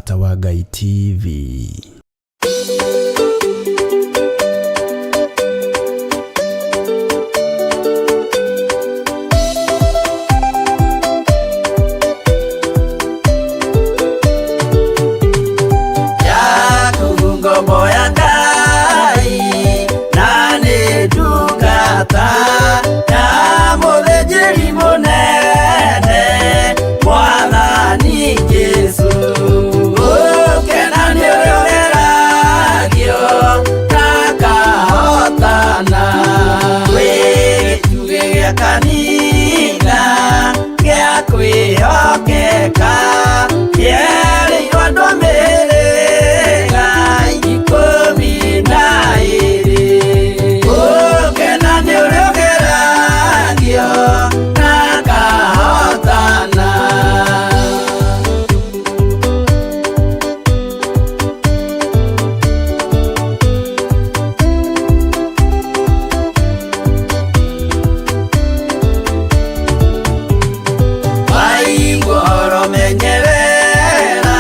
Mũrata wa Ngai TV. Yakubu ngombo ya Ngai na nĩ ndungata ya mũthĩnjĩri mũnene Mwathani Jesũ. Ũkena nĩ ũrĩa ũgeragio na akahotana. Wĩ gĩtugĩ gĩa kanitha gĩa kwĩhokeka kĩerĩirwo andũ a mĩhĩrĩga 12. Ũkena nĩ ũrĩa ũgeragio na akahotana. Waigua ũhoro menyerera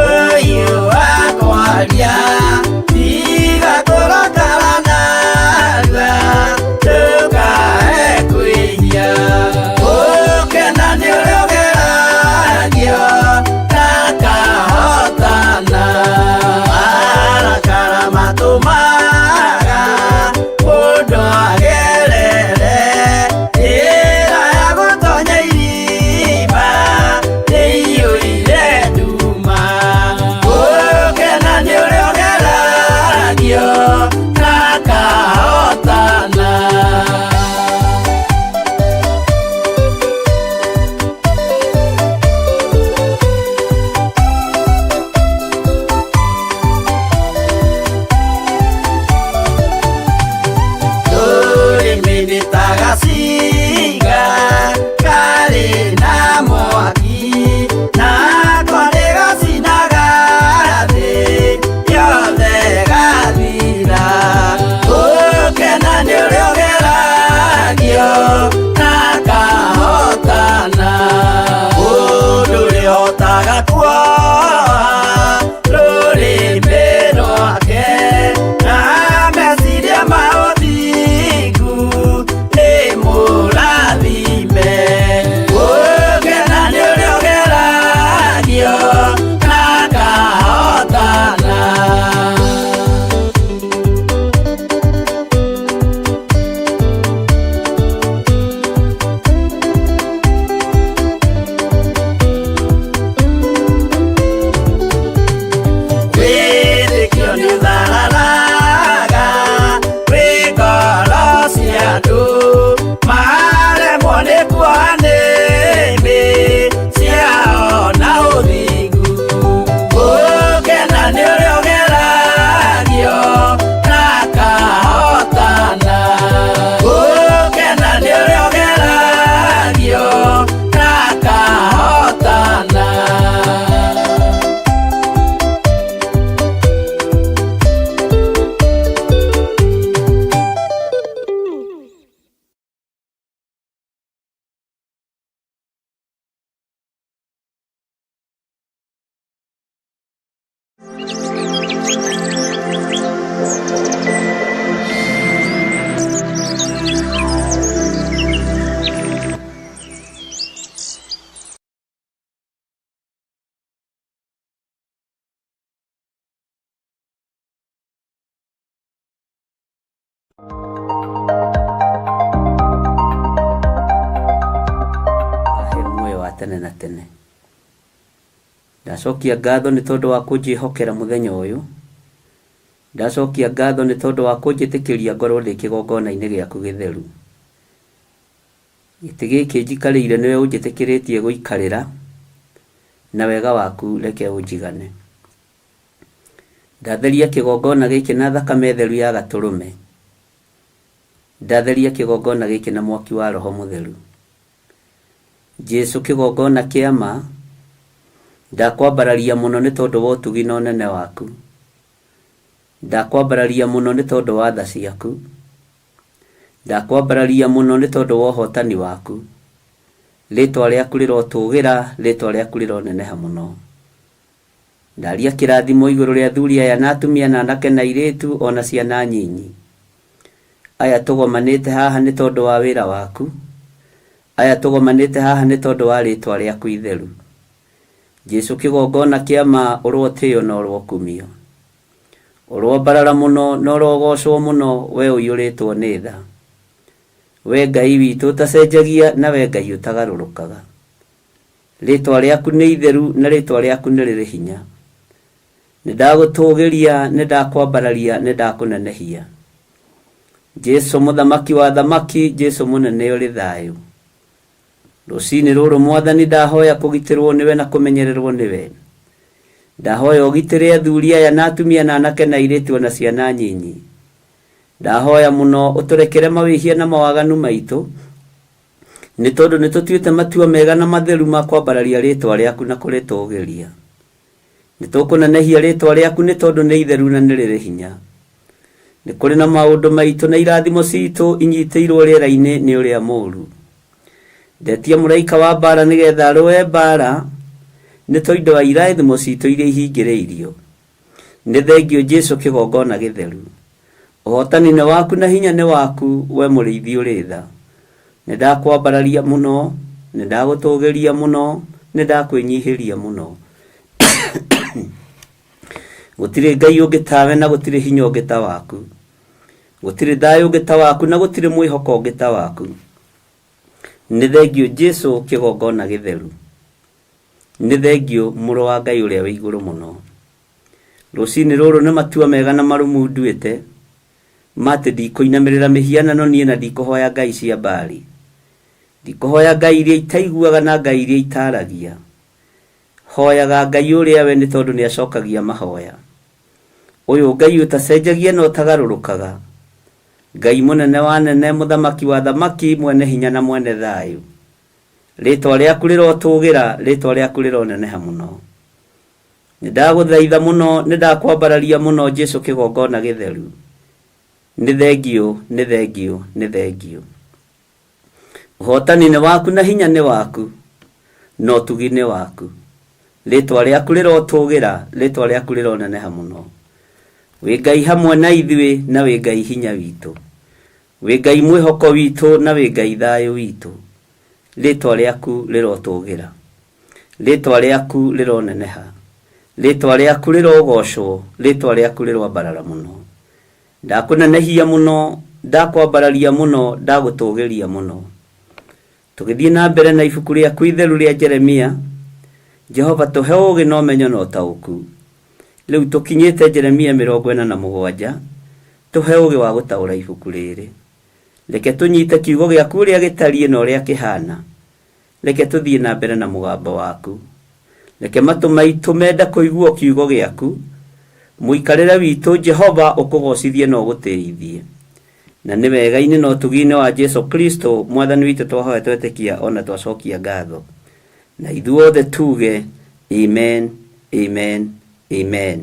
ũyũ wa kwaria, tiga kũrakara narua ndũkae kwĩhia. Ũkena nĩ ũrĩa ũgeragio na akahotana. Marakara matũmaga mũndũ agerere njĩra ya gũtonya irima ĩiyũire nduma. Ũkena nĩ ũrĩa ũgeragio na akahotana. Rũrĩmĩ nĩ ta gacinga karĩ na mwaki, nako nĩ gacinaga thĩ yothe gathira. Ũkena nĩ ũrĩa ũgeragio na akahotana. Mũndũ ũrĩa ũhotaga kuoha rũrĩmĩ rwake na meciria ma ũthingu nĩ mũrathime. Ũkena nĩ ũrĩa ũgeragio na akahotana. Wĩtĩkio nĩ ũthararaga wĩ ngoro cia andũ, maremwo nĩ kuoha nĩmĩ ciao na ũthingu. Ũkena nĩ ũrĩa ũgeragio na akahotana. Ũkena nĩ ũrĩa ũgeragio na akahotana. Ahe muoyo wa tene na tene. Ndacokia ngatho nĩ tondũ wa kũnjĩhokera mũthenya ũyũ. Ndacokia ngatho nĩ tondũ wa kũnjĩtĩkĩria ngorwo ndĩ kĩgongona-inĩ gĩaku gĩtheru. Gĩtĩ gĩkĩ njikarĩire nĩwe ũnjĩtĩkĩrĩtie gũikarĩra, na wega waku reke ũnjigane. Ndatheria kĩgongona gĩkĩ na thakame theru ya gatũrũme. Ndatheria kĩgongona gĩkĩ na mwaki wa Roho Mũtheru. Jesu kĩgongona kĩa ma, ndakwambararia mũno nĩ tondũ wa ũtugi na ũnene waku. Ndakwambararia mũno nĩ tondũ wa tha ciaku. Ndakwambararia mũno nĩ tondũ wa ũhotani waku. Rĩtwa rĩaku rĩrotũgĩra, rĩtwa rĩaku rĩroneneha mũno. Ndaria kĩrathimo igũrũ rĩa athuri aya na atumia na anake na airĩtu ona ciana nyinyi. Aya tũgomanĩte haha nĩ tondũ wa wĩra waku. Aya tũgomanĩte haha nĩ tondũ wa rĩtwa rĩaku itheru. Jesu kĩgongona kĩa ma ũrotĩo na ũrokumio. Ũrombarara mũno na ũrogocwo mũno we ũiyũrĩtwo nĩ tha. We Ngai witũ ũtacenjagia na we Ngai ũtagarũrũkaga. Rĩtwa rĩaku nĩ itheru na rĩtwa rĩaku nĩ rĩrĩ hinya. Nĩ ndagũtũgĩria, nĩ ndakwambararia, nĩ ndakũnenehia. Jesu mũthamaki wa athamaki, Jesu mũnene ũrĩ thayũ. Rũcinĩ rũrũ mwathani ndahoya kũgitĩrwo nĩwe na kũmenyererwo nĩwe. Ndahoya ũgitĩre athuri aya na atumia na anake na airĩtu ona ciana nyinyi. Ndahoya mũno ũtũrekere mawĩhia na mawaganu maitũ, nĩ tondũ nĩ tũtuĩte matua mega na matheru ma kwambararia rĩtwa rĩaku na kũrĩtũgĩria. Nĩ tũkũnenehia rĩtwa rĩaku nĩ tondũ nĩ itheru na nĩ rĩrĩ hinya. Nĩ kũrĩ na maũndũ maitũ na irathimo citũ inyitĩirwo rĩera-inĩ nĩ ũrĩa mũũru. Ndetia mũraika wa mbara nĩgetha arũe mbara nĩ tondũ wa irathimo citũ iria ihingĩrĩirio. Nĩ thengio Jesu kĩgongona gĩtheru. Ũhotani nĩ waku na hinya nĩ waku we mũrĩithi ũrĩ tha. Nĩ ndakwambararia mũno, nĩ ndagũtũgĩria mũno, nĩ ndakwĩnyihĩria mũno. Gũtirĩ Ngai ũngĩ tawe na gũtirĩ hinya ũngĩ ta waku. Gũtirĩ thayũ ũngĩ ta waku na gũtirĩ mwĩhoko ũngĩ ta waku. Nĩ thengio Jesu kĩgongona gĩtheru. Nĩ thengio mũrũ wa Ngai ũrĩa wĩ igũrũ mũno. Rũcinĩ rũrũ nĩ matua mega na marũmu nduĩte, ma atĩ ndikũinamĩrĩra mĩhianano niĩ na ndikũhoya ngai cia Baali. Ndikũhoya ngai iria itaiguaga na ngai iria itaragia. Hoyaga Ngai ũrĩa we nĩ tondũ nĩ acokagia mahoya. Ũyũ Ngai ũtacenjagia na ũtagarũrũkaga. Ngai mũnene wa anene, mũthamaki wa athamaki, mwene hinya na mwene thayũ. Rĩtwa rĩaku rĩrotũgĩra, rĩtwa rĩaku rĩroneneha mũno. Nĩ ndagũthaitha mũno, nĩ ndakwambararia mũno Jesu kĩgongona gĩtheru. Nĩ thengio, nĩ thengio, nĩ thengio. Ũhotani nĩ waku na hinya nĩ waku, na ũtugi nĩ waku. Rĩtwa rĩaku rĩrotũgĩra, rĩtwa rĩaku rĩroneneha mũno. Wĩ Ngai hamwe na ithuĩ na wĩ Ngai hinya witũ. Wĩ Ngai mwĩhoko witũ na wĩ Ngai thayũ witũ. Rĩtwa rĩaku rĩrotũgĩra. Rĩtwa rĩaku rĩroneneha. Rĩtwa rĩaku rĩrogocwo, rĩtwa rĩaku rĩroambarara mũno. Ndakũnenehia mũno, ndakwambararia mũno, ndagũtũgĩria mũno. Tũgĩthiĩ na mbere na ibuku rĩaku itheru rĩa Jeremia, Jehova tũhe ũũgĩ na ũmenyo na ũtaũku. Rĩu tũkinyĩte Jeremia 47, tũhe ũũgĩ wa gũtaũra ibuku rĩrĩ. Reke tũnyite kiugo gĩaku ũrĩa gĩtariĩ na ũrĩa kĩhana. Reke tũthiĩ na mbere na mũgambo waku. Reke matũ maitũ mende kũigua kiugo gĩaku. Mũikarĩre witũ Jehova ũkũgocithie na ũgũtĩithie. Na nĩ wega-inĩ na ũtugi-inĩ wa Jesu Kristo mwathani witũ twahoya twetĩkia ona twacokia ngatho. Na ithuothe tuge amen, amen, amen.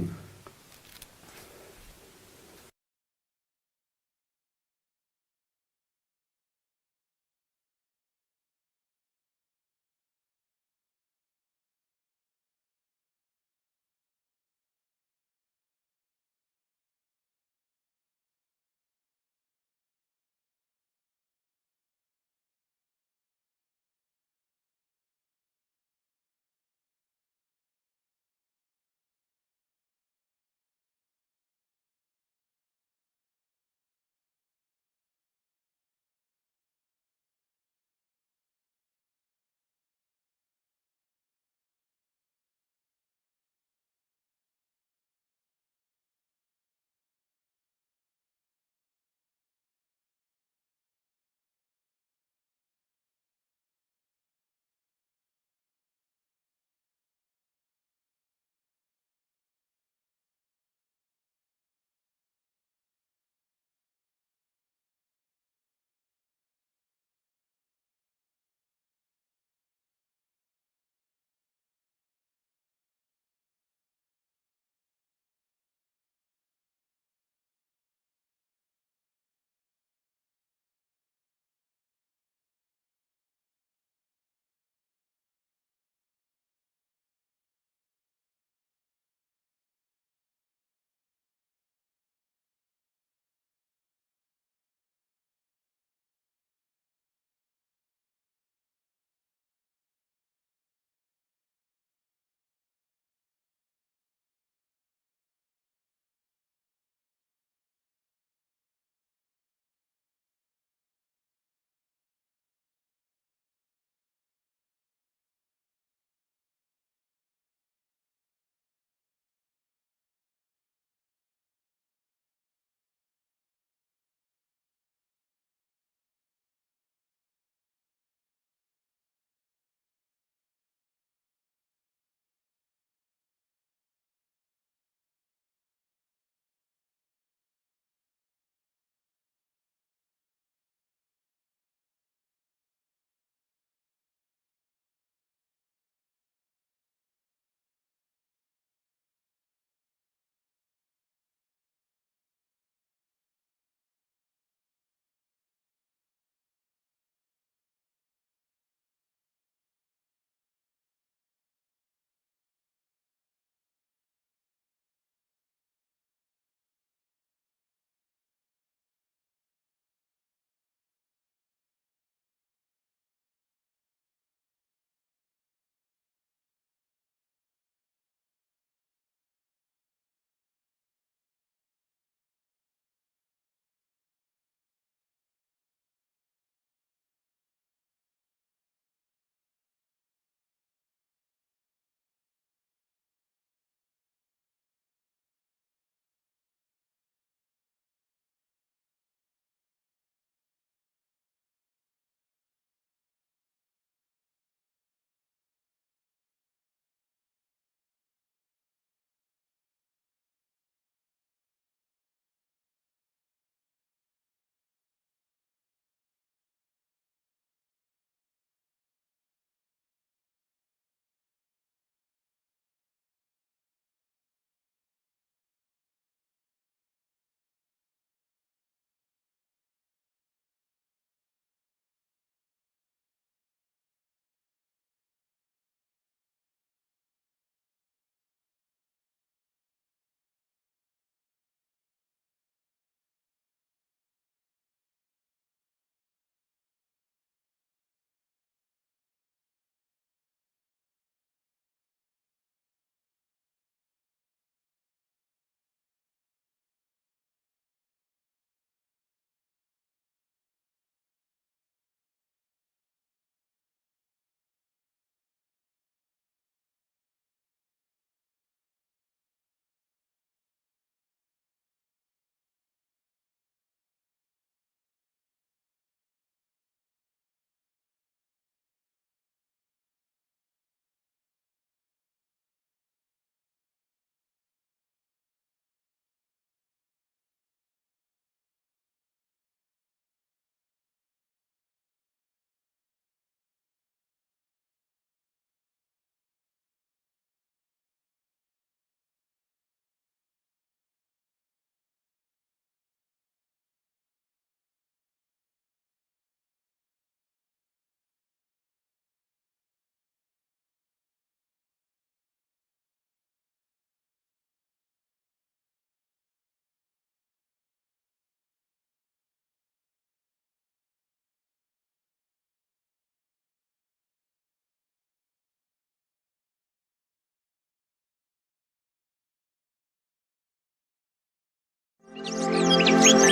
Mũkĩrĩega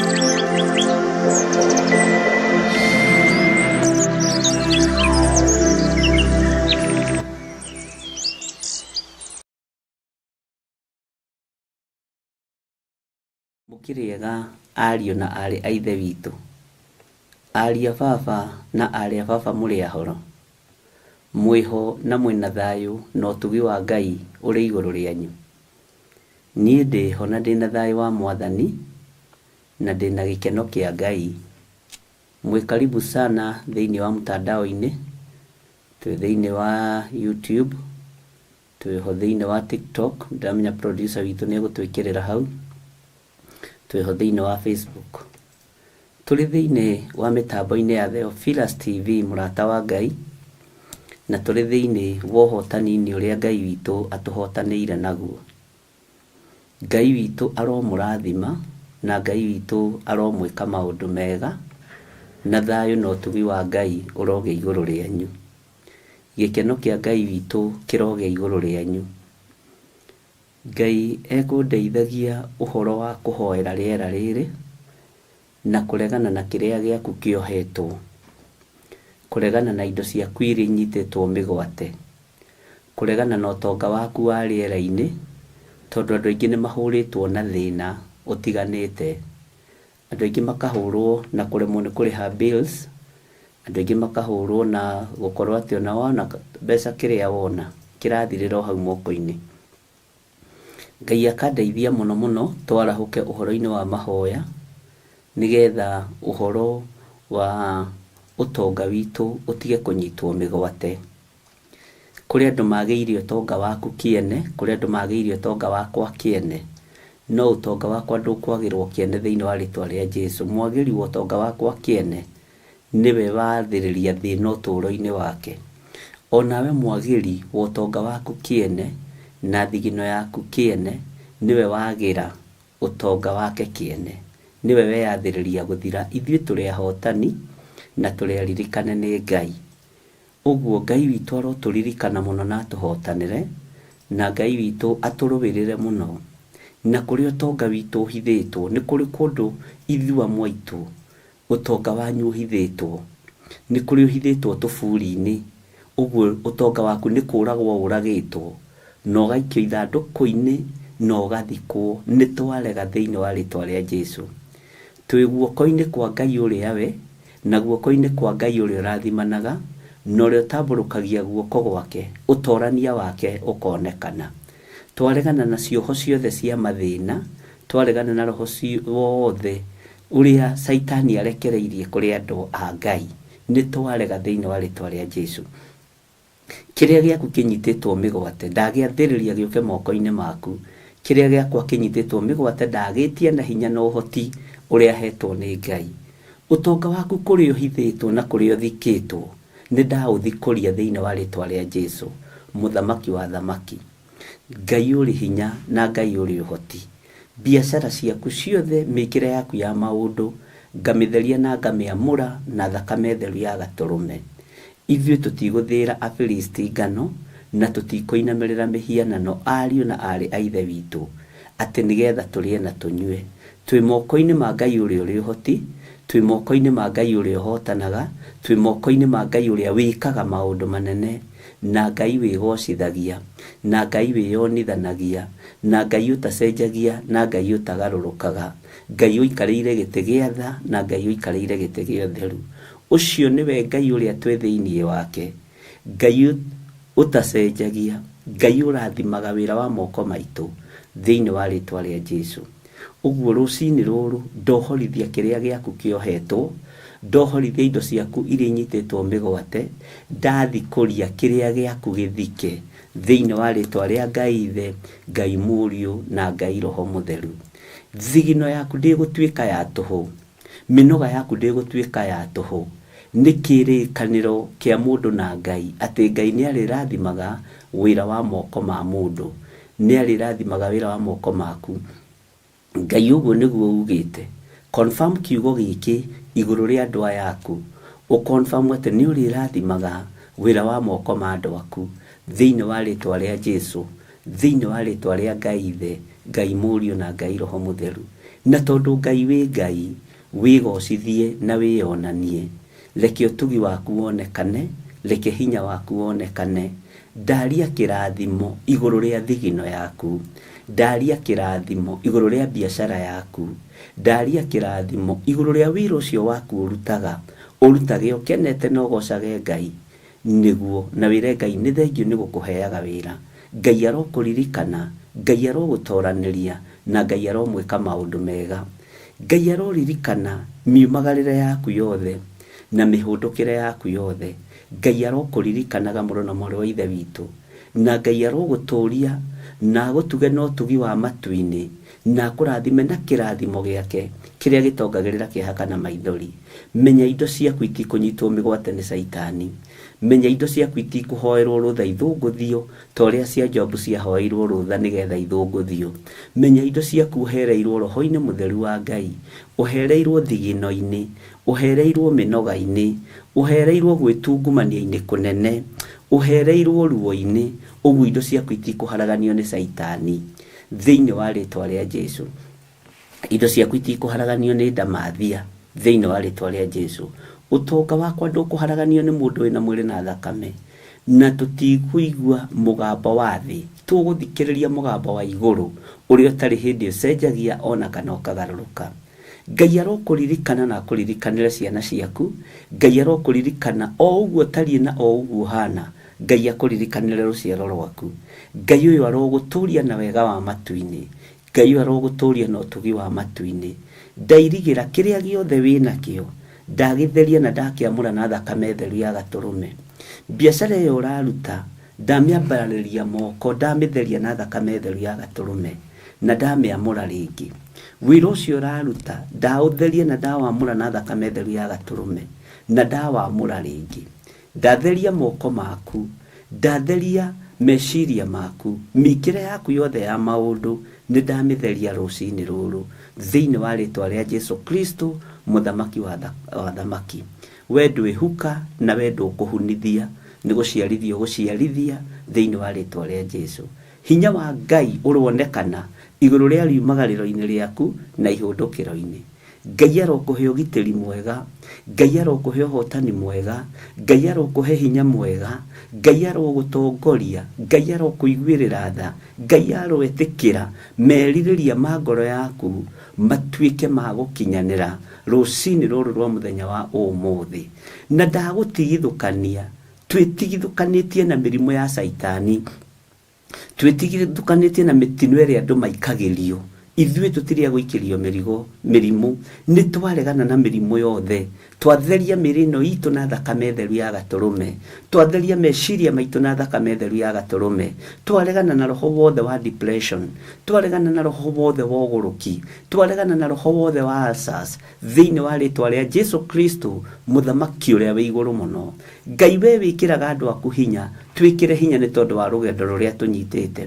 ariũ na aarĩ a Ithe witũ, ariũ a baba na aarĩ a baba mũrĩ ahoro? Mwĩho na mwĩna thayũ na ũtugi wa Ngai ũrĩ igũrũ rĩanyu? Niĩ ndĩho na ndĩna thayũ wa Mwathani na ndĩna gĩkeno kĩa Ngai. Mwĩ karibu sana thĩinĩ wa mtandao-inĩ, twĩ thĩinĩ wa YouTube, twĩho thĩinĩ wa TikTok, ndĩramenya producer witũ nĩ egũtwĩkĩrĩra hau, twĩho thĩinĩ wa Facebook. Tũrĩ thĩinĩ wa mĩtambo-inĩ ya Theophilus TV mũrata wa Ngai, na tũrĩ thĩinĩ wa ũhotani-inĩ ũrĩa Ngai witũ atũhotanĩire naguo. Ngai witũ aromũrathima na Ngai witũ aromwĩka maũndũ mega, na thayũ na ũtugi wa Ngai ũrogĩa igũrũ rĩanyu. Gĩkeno kĩa Ngai witũ kĩrogĩa igũrũ rĩanyu. Ngai ekũndeithagia ũhoro wa kũhoera rĩera rĩrĩ, na kũregana na kĩrĩa gĩaku kĩohetwo, kũregana na indo ciaku iria inyitĩtwo mĩgwate, kũregana na ũtonga waku wa rĩera-inĩ, tondũ andũ aingĩ nĩ mahũrĩtwo na thĩna ũtiganĩte. Andũ aingĩ makahũrwo na kũremwo nĩ kũrĩha bills, andũ aingĩ makahũrwo na gũkorwo atĩ ona wona mbeca kĩrĩa wona kĩrathirĩra o hau moko-inĩ. Ngai akandeithia mũno mũno twarahũke ũhoro-inĩ wa mahoya, nĩgetha ũhoro wa ũtonga witũ ũtige kũnyitwo mĩgwate. Kũrĩ andũ magĩire ũtonga waku kĩene, kũrĩ andũ magĩire ũtonga wakwa kĩene, no ũtonga wakwa ndũkwagĩrwo kĩene thĩinĩ wa rĩtwa rĩa Jesu. Mwagĩri wa ũtonga wakwa kĩene nĩwe wathĩrĩria thĩna ũtũũro-inĩ wake. O nawe mwagĩri wa ũtonga waku kĩene na thigino yaku kĩene nĩwe wagĩra ũtonga wake kĩene. Nĩwe weyathĩrĩria gũthira. Ithuĩ tũrĩ ahotani na tũrĩ aririkane nĩ Ngai. Ũguo Ngai witũ arotũririkana mũno na atũhotanĩre, na Ngai witũ atũrũĩrĩre mũno. Na kũrĩa ũtonga witũ ũhithĩtwo, nĩ kũrĩ kũndũ ithuĩ amwe aitũ ũtonga wanyu ũhithĩtwo. Nĩ kũrĩ ũhithĩtwo tũburi-inĩ, ũguo ũtonga waku nĩ kũragwo ũragĩtwo, na ũgaikio ithandũkũ-inĩ na ũgathikwo. Nĩ twarega thĩinĩ wa rĩtwa rĩa Jesu. Twĩ guoko-inĩ kwa Ngai ũrĩa we, na guoko-inĩ kwa Ngai ũrĩa ũrathimanaga, na ũrĩa ũtambũrũkagia guoko gwake, ũtorania wake ũkonekana. Twaregana na cioho ciothe cia mathĩna, twaregana na roho wothe ũrĩa Caitani arekereirie kũrĩ andũ a Ngai, nĩ twarega thĩinĩ wa rĩtwa rĩa Jesu. Kĩrĩa gĩaku kĩnyitĩtwo mĩgwate, ndagĩathĩrĩria gĩũke moko-inĩ maku. Kĩrĩa gĩakwa kĩnyitĩtwo mĩgwate, ndagĩtia na hinya na ũhoti ũrĩa hetwo nĩ Ngai. Ũtonga waku kũrĩa ũhithĩtwo na kũrĩa ũthikĩtwo, nĩ ndaũthikũria thĩinĩ wa rĩtwa rĩa Jesu, Mũthamaki wa athamaki, Ngai ũrĩ hinya na Ngai ũrĩ ũhoti. Biacara ciaku ciothe, mĩkĩre yaku ya maũndũ, ngamĩtheria na ngamĩamũra na thakame theru ya Gatũrũme. Ithuĩ tũtigũthĩĩra Afilisti ngano, na tũtikũinamĩrĩra mĩhianano, ariũ na aarĩ a Ithe witũ, atĩ nĩgeetha tũrĩe na tũnyue. Twĩ moko-inĩ ma Ngai ũrĩa ũrĩ ũhoti, twĩ moko-inĩ ma Ngai ũrĩa ũhootanaga, twĩ moko-inĩ ma Ngai ũrĩa wĩkaga maũndũ manene, na Ngai wĩgoocithagia, na Ngai wĩyonithanagia, na Ngai ũtacenjagia, na Ngai ũtagarũrũkaga, Ngai ũikarĩire gĩtĩ gĩa tha, na Ngai ũikarĩire gĩtĩ gĩa ũtheru. Ũcio nĩwe Ngai ũrĩa twĩ thĩinĩ wake, Ngai ũtacenjagia, Ngai ũrathimaga wĩra wa moko maitũ, thĩinĩ wa rĩtwa rĩa Jesu. Ũguo rũcinĩ rũrũ ndohorithia kĩrĩa gĩaku kĩohetwo, ndohorithia indo ciaku iria inyitĩtwo mĩgwate, ndathikũria kĩrĩa gĩaku gĩthike, thĩinĩ wa rĩtwa rĩa Ngai Ithe, Ngai Mũriũ na Ngai Roho Mũtheru. Thigino yaku ndĩgũtuĩka ya tũhũ. Mĩnoga yaku ndĩgũtuĩka ya tũhũ. Nĩ kĩrĩkanĩro kĩa mũndũ na Ngai atĩ Ngai nĩ arĩrathimaga wĩra wa moko ma mũndũ. Nĩ arĩrathimaga wĩra wa moko maku. Ngai ũguo nĩguo ugĩte. Confirm kiugo gĩkĩ igũrũ rĩa andũ aya aku. Ũ confirm atĩ nĩ ũrĩrathimaga wĩra wa moko ma andũ aku. Thĩinĩ wa rĩtwa rĩa Jesu. Thĩinĩ wa rĩtwa rĩa Ngai Ithe, Ngai Mũriũ na Ngai Roho Mũtheru. Na tondũ Ngai wĩ Ngai, wĩgocithie na wĩyonanie. Reke ũtugi waku wonekane, reke hinya waku wonekane. Ndaria kĩrathimo igũrũ rĩa thigino yaku. Ndaria kĩrathimo igũrũ rĩa biacara yaku. Ndaria kĩrathimo igũrũ rĩa wĩra ũcio waku ũrutaga. Ũrutage ũkenete na ũgocage Ngai. Nĩguo, na wĩre Ngai nĩ thengiũ nĩ gũkũheaga wĩra. Ngai arokũririkana, Ngai arogũtoranĩria, na Ngai aromwĩka maũndũ mega. Ngai aroririkana miumagarĩre yaku yothe na mĩhũndũkĩre yaku yothe. Ngai arokũririkanaga mũrũ na mwarĩ wa Ithe witũ. Na Ngai arogũtũria na agũtuge na ũtugi wa matu-inĩ, na akũrathime na kĩrathimo gĩake kĩrĩa gĩtongagĩrĩra kĩeha kana maithori. Menya indo ciaku itikũnyitwo mĩgwate nĩ Caitani. Menya indo ciaku itikũhoerwo rũtha ithũngũthio ta ũrĩa cia Jobu ciahoeirwo rũtha nĩgetha ithũngũthio. Menya indo ciaku ũhereirwo roho-inĩ mũtheru wa Ngai, ũhereirwo thigino-inĩ, ũhereirwo mĩnoga-inĩ, ũhereirwo gwĩtungumania-inĩ kũnene, ũhereirwo ruo-inĩ, ũguo indo ciaku itikũharaganio nĩ Caitani. Thĩinĩ wa rĩtwa rĩa Jesu. Indo ciaku itikũharaganio nĩ ndamathia thĩinĩ wa rĩtwa rĩa Jesu. Ũtonga wakwa ndũkũharaganio nĩ mũndũ wĩna mwĩrĩ na thakame. Na tũtikũigua mũgambo wa thĩ, tũgũthikĩrĩria mũgambo wa igũrũ ũrĩa ũtarĩ hĩndĩ ũcenjagia ona kana ũkagarũrũka. Ngai arokũririkana na akũririkanĩre ciana ciaku. Ngai arokũririkana o ũguo ũtariĩ na o ũguo ũhana. Ngai akũririkanĩre rũciaro rwaku. Ngai ũyũ arogũtũria na wega wa matu-inĩ. Ngai ũyũ arogũtũria na ũtugi wa matu-inĩ. Ndairigĩra kĩrĩa gĩothe wĩnakĩo, ndagĩtheria na ndakĩamũra na thakame theru ya gatũrũme. Biacara ĩyo ũraruta, ndamĩambararĩria moko, ndamĩtheria na thakame theru ya gatũrũme, na ndamĩamũra rĩngĩ. Wĩra ũcio ũraruta, ndaũtheria na ndawamũra na thakame theru ya gatũrũme, na ndawamũra rĩngĩ. Ndatheria moko maku, ndatheria meciria maku, mĩikĩre yaku yothe ya maũndũ nĩ ndamĩtheria rũcinĩ rũrũ, thĩinĩ wa rĩtwa rĩa Jesu Kristo, Mũthamaki wa athamaki. We ndwĩhuka na we ndũkũhunithia, nĩ gũciarithia ũgũciarithia thĩinĩ wa rĩtwa rĩa Jesu. Hinya wa Ngai ũronekana igũrũ rĩa riumagarĩro-inĩ rĩaku na ihũndũkĩro-inĩ. Ngai arokũhe ũgitĩri mwega, Ngai arokũhe ũhotani mwega, Ngai arokũhe hinya mwega, Ngai arogũtongoria, Ngai arokũiguĩrĩra tha, Ngai aroetĩkĩra merirĩria ma ngoro yaku matuĩke ma gũkinyanĩra rũcinĩ rũrũ rwa mũthenya wa ũmũthĩ. Na ndagũtigithũkania, twĩtigithũkanĩtie na mĩrimũ ya Caitani. Twĩtigithũkanĩtie na mĩtino ĩrĩa andũ maikagĩrio. Ithuĩ tũtirĩ a gũikĩrio mĩrigo, mĩrimũ. Nĩ twaregana na mĩrimũ yothe. Twatheria mĩĩrĩ ĩno itũ na thakame theru ya Gatũrũme. Twatheria meciria maitũ na thakame theru ya Gatũrũme. Twaregana na roho wothe wa depression. Twaregana na roho wothe wa ũgũrũki. Twaregana na roho wothe wa ulcers. Thĩinĩ wa rĩtwa rĩa Jesu Kristo, Mũthamaki ũrĩa wĩ igũrũ mũno. Ngai wee wĩkĩraga andũ aku hinya, twĩkĩre hinya nĩ tondũ wa rũgendo rũrĩa tũnyitĩte.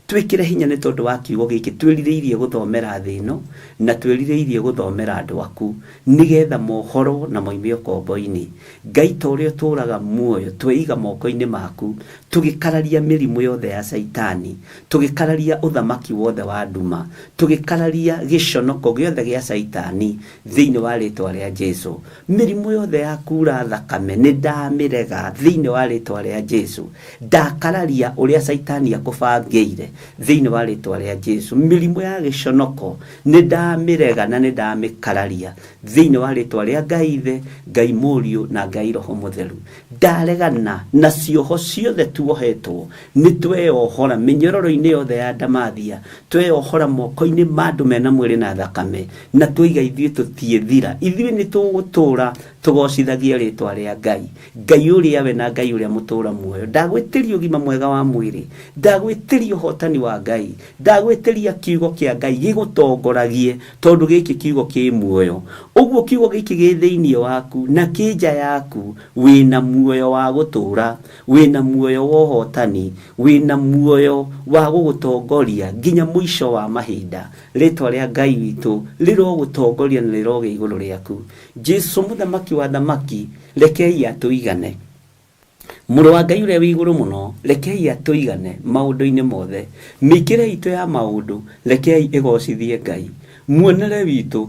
Twĩkĩre hinya nĩ tondũ wa kiugo gĩkĩ twĩrirĩirie gũthomera thĩ ĩno, na twĩrirĩirie gũthomera andũ aku, nĩgetha mohorwo na moime ũkombo-inĩ. Ngai ta ũrĩa ũtũũraga muoyo, tweiga moko-inĩ maku, tũgĩkararia mĩrimũ yothe ya Caitani, tũgĩkararia ũthamaki wothe wa nduma, tũgĩkararia gĩconoko gĩothe gĩa Caitani, thĩinĩ wa rĩtwa rĩa Jesu. Mĩrimũ yothe ya kuura thakame nĩ ndamĩrega thĩinĩ wa rĩtwa rĩa Jesu. Ndakararia ũrĩa Caitani akũbangĩire thĩinĩ wa rĩtwa rĩa Jesu. Mĩrimũ ya gĩconoko nĩ ndamĩrega na nĩ ndamĩkararia thĩinĩ wa rĩtwa rĩa Ngai Ithe, Ngai Mũriũ na Ngai Roho Mũtheru. Ndaregana na cioho ciothe tuohetwo, nĩ tweyohora mĩnyororo-inĩ yothe ya ndamathia, tweyohora moko-inĩ ma andũ mena mwĩrĩ na thakame, na twoiga ithuĩ tũtiĩthira, ithuĩ nĩ tũgũtũũra tũgocithagie rĩtwa rĩa Ngai, Ngai ũrĩa we na Ngai ũrĩa mũtũũra muoyo. Ndagwĩtĩria ũgima mwega wa mwĩrĩ, ndagwĩtĩria ũhotani wa Ngai, ndagwĩtĩria kiugo kĩa Ngai gĩgũtongoragie, tondũ gĩkĩ kiugo kĩ muoyo. Ũguo kiugo gĩkĩ gĩ thĩinĩ waku na kĩ nja yaku, wĩna muoyo wa gũtũũra, wĩna muoyo wa ũhotani, wĩna muoyo wa gũgũtongoria nginya mũico wa mahinda. Rĩtwa rĩa Ngai witũ rĩrogũtongoria na rĩrogĩa igũrũ rĩaku. Jesu mũthamaki wa athamaki, rekei atũigane. Mũrũ wa Ngai ũrĩa wĩ igũrũ mũno, rekei atũigane maũndũ-inĩ mothe. Mĩikĩre itũ ya maũndũ, rekei ĩgocithie Ngai. Muonere witũ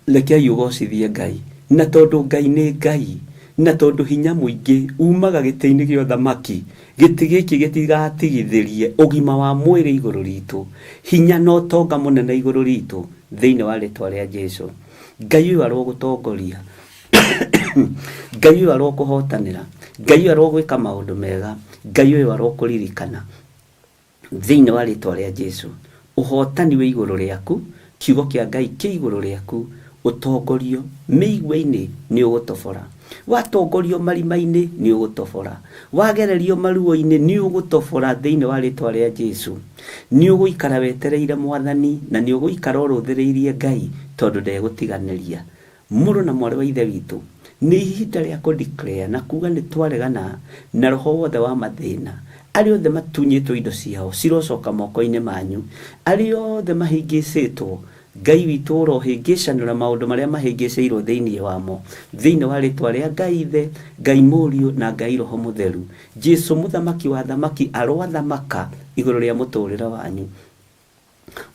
rekei ũgocithie Ngai, na tondũ Ngai nĩ Ngai, na tondũ hinya mũingĩ umaga gĩtĩ-inĩ gĩa ũthamaki, gĩtĩ gĩkĩ gĩtigatigithĩrie ũgima wa mwĩrĩ igũrũ ritũ, hinya na ũtonga mũnene igũrũ ritũ, thĩinĩ wa rĩtwa rĩa Jesu. Ngai ũyũ arogũtongoria, Ngai ũyũ arokũhotanĩra, Ngai ũyũ arogwĩka maũndũ mega, Ngai ũyũ arokũririkana thĩinĩ wa rĩtwa rĩa Jesu. Ũhotani wĩ igũrũ rĩaku, kiugo kĩa Ngai kĩ igũrũ rĩaku, ũtongorio mĩigua-inĩ nĩ ũgũtobora, watongorio marima-inĩ nĩ ũgũtobora, wagererio maruo-inĩ nĩ ũgũtobora thĩinĩ wa rĩtwa rĩa Jesu. Nĩ ũgũikara wetereire Mwathani na nĩ ũgũikara ũrũthĩrĩirie Ngai tondũ ndegũtiganĩria. Mũrũ na mwarĩ wa Ithe witũ, nĩ ihinda rĩa kũ declare na kuga nĩ twaregana na roho wothe wa mathĩna. Arĩa othe matunyĩtwo indo ciao cirocoka moko-inĩ manyu. Arĩa othe mahĩngĩcĩtwo, Ngai witũ ũrohĩngĩcanũra maũndũ marĩa mahĩngĩcĩirwo thĩinĩ wamo. Thĩinĩ wa rĩtwa rĩa Ngai Ithe, Ngai Mũriũ na Ngai Roho Mũtheru. Jesu Mũthamaki wa athamaki aroathamaka igũrũ rĩa mũtũrĩre wanyu.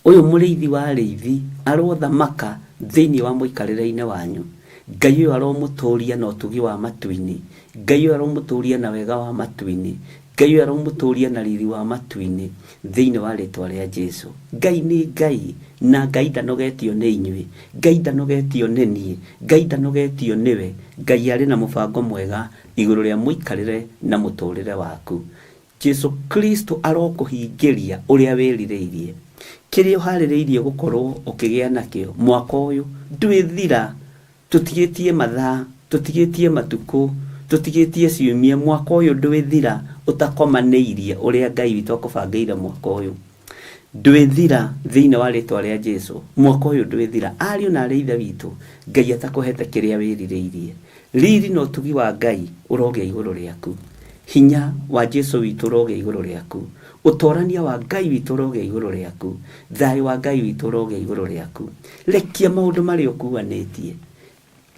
Ũyũ mũrĩithi wa arĩithi arothamaka thĩinĩ wa mũikarĩre-inĩ wanyu. Ngai ũyũ aromũtũria na ũtugi wa matu-inĩ. Ngai ũyũ aromũtũria na wega wa matu-inĩ. Ngai ũyũ aromũtũria na riri wa matu-inĩ thĩinĩ wa rĩtwa rĩa Jesu. Ngai nĩ Ngai na Ngai ndanogetio nĩ inyuĩ. Ngai ndanogetio nĩ niĩ. Ngai ndanogetio nĩwe. Ngai arĩ na mũbango mwega igũrũ rĩa mũikarĩre na mũtũrĩre waku. Jesu Kristo arokũhingĩria ũrĩa wĩrirĩirie. Kĩrĩa ũharĩrĩirie gũkorwo ũkĩgĩa nakĩo mwaka ũyũ ndwĩthira. Tũtigĩtie mathaa, tũtigĩtie matukũ, tũtigĩtie ciumia, mwaka ũyũ ndwĩthira ũtakomanĩirie ũrĩa Ngai witũ akũbangĩire mwaka ũyũ. Ndwĩthira thĩinĩ wa rĩtwa rĩa Jesu, mwaka ũyũ ndwĩthira. Ariũ na arĩ Ithe witũ, Ngai atakũhete kĩrĩa wĩrirĩirie. Riri na ũtugi wa Ngai ũrogĩa igũrũ rĩaku. Hinya wa Jesu witũ ũrogĩa igũrũ rĩaku. Ũtorania wa Ngai witũ ũrogĩa igũrũ rĩaku. Thayũ wa Ngai witũ ũrogĩa igũrũ rĩaku. Rekia maũndũ marĩa ũkuanĩtie.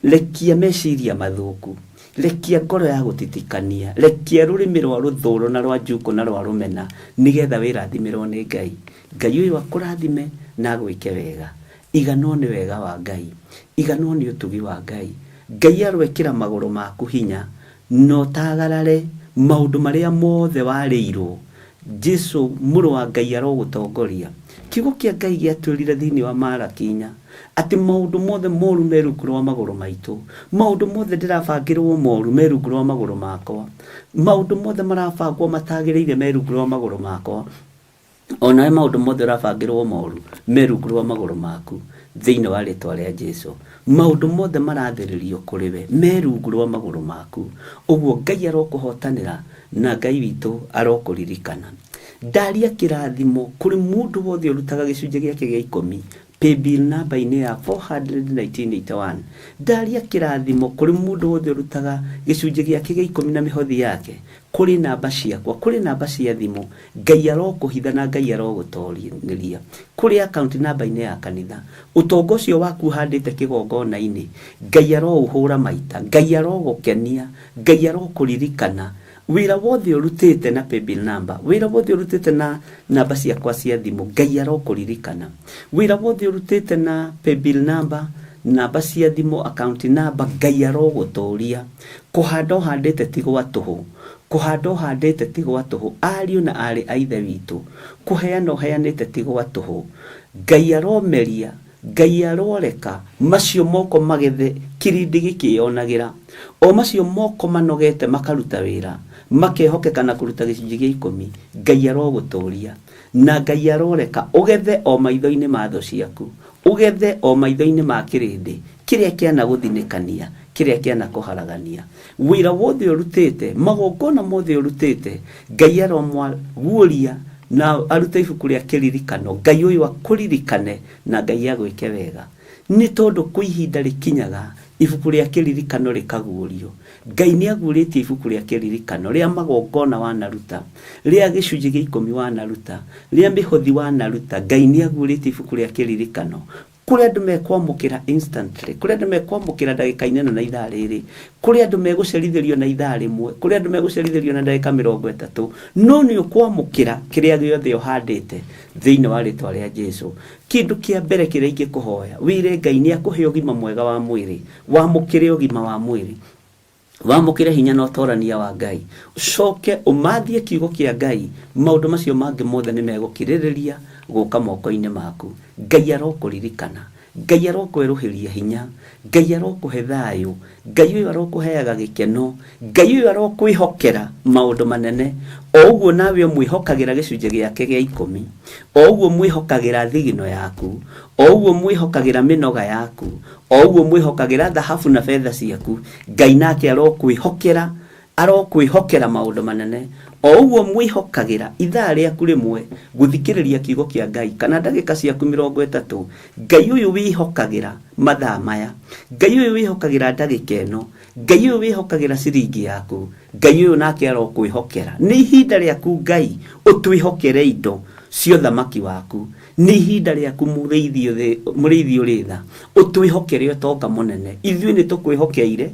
Rekia meciria mathũku. Rekia ngoro ya gũtitikania. Rekia rũrĩmĩ rwa rũthũro na rwa njukũ na rwa rũmena nĩgetha wĩrathimĩrwo nĩ Ngai. Ngai ũyũ akũrathime na agwĩke wega. Iganwo nĩ wega wa Ngai. Iganwo nĩ ũtugi wa Ngai. Ngai aroekĩra magũrũ maku hinya na ũtagarare maũndũ marĩa mothe warĩirwo. Jesu mũrũ wa Ngai arogũtongoria. Kiugo kĩa Ngai gĩatwĩrire thĩinĩ wa Malaki 4 atĩ maũndũ mothe moru me rungu rwa magũrũ maitũ. Maũndũ mothe ndĩrabangĩrwo moru me rungu rwa magũrũ makwa. Maũndũ mothe marabangwo matagĩrĩire me rungu rwa magũrũ makwa. Onawe maũndũ mothe ũrabangĩrwo moru me rungu rwa magũrũ maku thĩinĩ wa rĩtwa rĩa Jesu. Maũndũ mothe marathĩrĩrio kũrĩ we me rungu rwa magũrũ maku. Ũguo Ngai arokũhotanĩra na Ngai witũ arokũririkana. Ndaria kĩrathimo kũrĩ mũndũ wothe ũrutaga gĩcunjĩ gĩake gĩa ikũmi paybill namba-inĩ ya 41981. Ndaria kĩrathimo kũrĩ mũndũ wothe ũrutaga gĩcunjĩ gĩake gĩa ikũmi na mĩhothi yake kũrĩ namba ciakwa, kũrĩ namba cia thimũ. Ngai arokũhitha na Ngai arogũtoria kũrĩ account namba-inĩ ya kanitha. Ũtonga ũcio waku ũhandĩte kĩgongona-inĩ, Ngai aroũhũra maita, Ngai arogũkenia, Ngai arokũririkana. Wĩra wothe ũrutĩte na paybill number, wĩra wothe ũrutĩte na namba ciakwa cia thimũ, Ngai arokũririkana. Wĩra wothe ũrutĩte na paybill number, namba cia thimũ, account number, Ngai arogũtũria. Kũhanda ũhandĩte ti gwa tũhũ. Kũhanda ũhandĩte ti gwa tũhũ. Ariũ na aarĩ a Ithe witũ, kũheana ũheanĩte ti gwa tũhũ. Ngai aromeria, Ngai aroreka macio moko magethe kĩrĩndĩ gĩkĩyonagĩra. O macio moko manogete makaruta wĩra, makehokeka na kũruta gĩcunjĩ gĩa ikũmi, Ngai arogũtũria. Na Ngai aroreka ũgethe o maitho-inĩ ma thũ ciaku, ũgethe o maitho-inĩ ma kĩrĩndĩ kĩrĩa kĩanagũthinĩkania, kĩrĩa kĩanakũharagania. Wĩra wothe ũrutĩte, magongona mothe ũrutĩte, Ngai aromwaguũria na arute ibuku rĩa kĩririkano. Ngai ũyũ akũririkane na Ngai agwĩke wega. Nĩ tondũ kwĩ ihinda rĩkinyaga ibuku rĩa kĩririkano rĩkaguũrio. Ngai nĩ aguũrĩtie ibuku rĩa kĩririkano rĩa magongona wanaruta, rĩa gĩcunjĩ gĩa ikũmi wanaruta, rĩa mĩhothi wanaruta. Ngai nĩ aguũrĩtie ibuku rĩa kĩririkano. Kũrĩ andũ mekwamũkĩra instantly, kũrĩ andũ mekwamũkĩra ndagĩka-inĩ ĩno na ithaa rĩrĩ, kũrĩ andũ megũcerithĩrio na ithaa rĩmwe, kũrĩ andũ megũcerithĩrio na ndagĩka 30, no nĩ ũkwamũkĩra kĩrĩa gĩothe ũhandĩte thĩinĩ wa rĩtwa rĩa Jesu. Kĩndũ kĩa mbere kĩrĩa ingĩkũhoya, wĩre Ngai nĩ akũhe ũgima mwega wa mwĩrĩ, wamũkĩre ũgima wa mwĩrĩ. Wamũkĩre hinya na ũtorania wa Ngai, ũcoke ũmathie kiugo kĩa Ngai, maũndũ macio mangĩ mothe nĩ megũkirĩrĩria gũka moko-inĩ maku. Ngai arokũririkana, Ngai arokwerũhĩria hinya, Ngai arokũhe thayũ, Ngai ũyũ arokũheaga gĩkeno, Ngai ũyũ arokwĩhokera maũndũ manene, o ũguo nawe ũmwĩhokagĩra gĩcunjĩ gĩake gĩa ikũmi, o ũguo ũmwĩhokagĩra thigino yaku, o ũguo ũmwĩhokagĩra mĩnoga yaku, O ũguo mwĩhokagĩra thahabu na betha ciaku, Ngai nake arokwĩhokera, arokwĩhokera maũndũ manene. O ũguo mwĩhokagĩra ithaa rĩaku rĩmwe gũthikĩrĩria kiugo kĩa Ngai kana ndagĩka ciaku 30, Ngai ũyũ wĩhokagĩra mathaa maya, Ngai ũyũ wĩhokagĩra ndagĩka ĩno, Ngai ũyũ wĩhokagĩra ciringi yaku, Ngai ũyũ nake arokwĩhokera. Nĩ ihinda rĩaku Ngai ũtwĩhokere indo cia ũthamaki waku. Nĩ ihinda rĩaku mũrĩithi ũrĩ tha, ũtwĩhokere ũtonga mũnene. Ithuĩ nĩ tũkwĩhokeire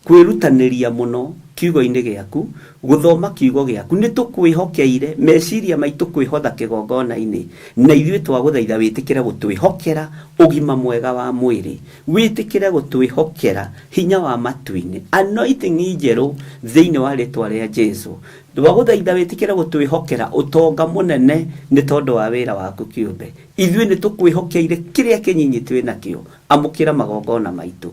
kwĩrutanĩria mũno kiugo-inĩ gĩaku, gũthoma kiugo gĩaku. Nĩ tũkwĩhokeire meciria maitũ kwĩhotha kĩgongona-inĩ, na ithuĩ twagũthaitha wĩtĩkĩre gũtwĩhokera ũgima mwega wa mwĩrĩ, wĩtĩkĩre gũtwĩhokera hinya wa matu-inĩ, anointing njerũ thĩinĩ wa rĩtwa rĩa Jesu. Twagũthaitha wĩtĩkĩre gũtwĩhokera ũtonga mũnene nĩ tondũ wa wĩra waku kĩũmbe. Ithuĩ nĩ tũkwĩhokeire kĩrĩa kĩnyinyi twĩ nakĩo, amũkĩra magongona maitũ.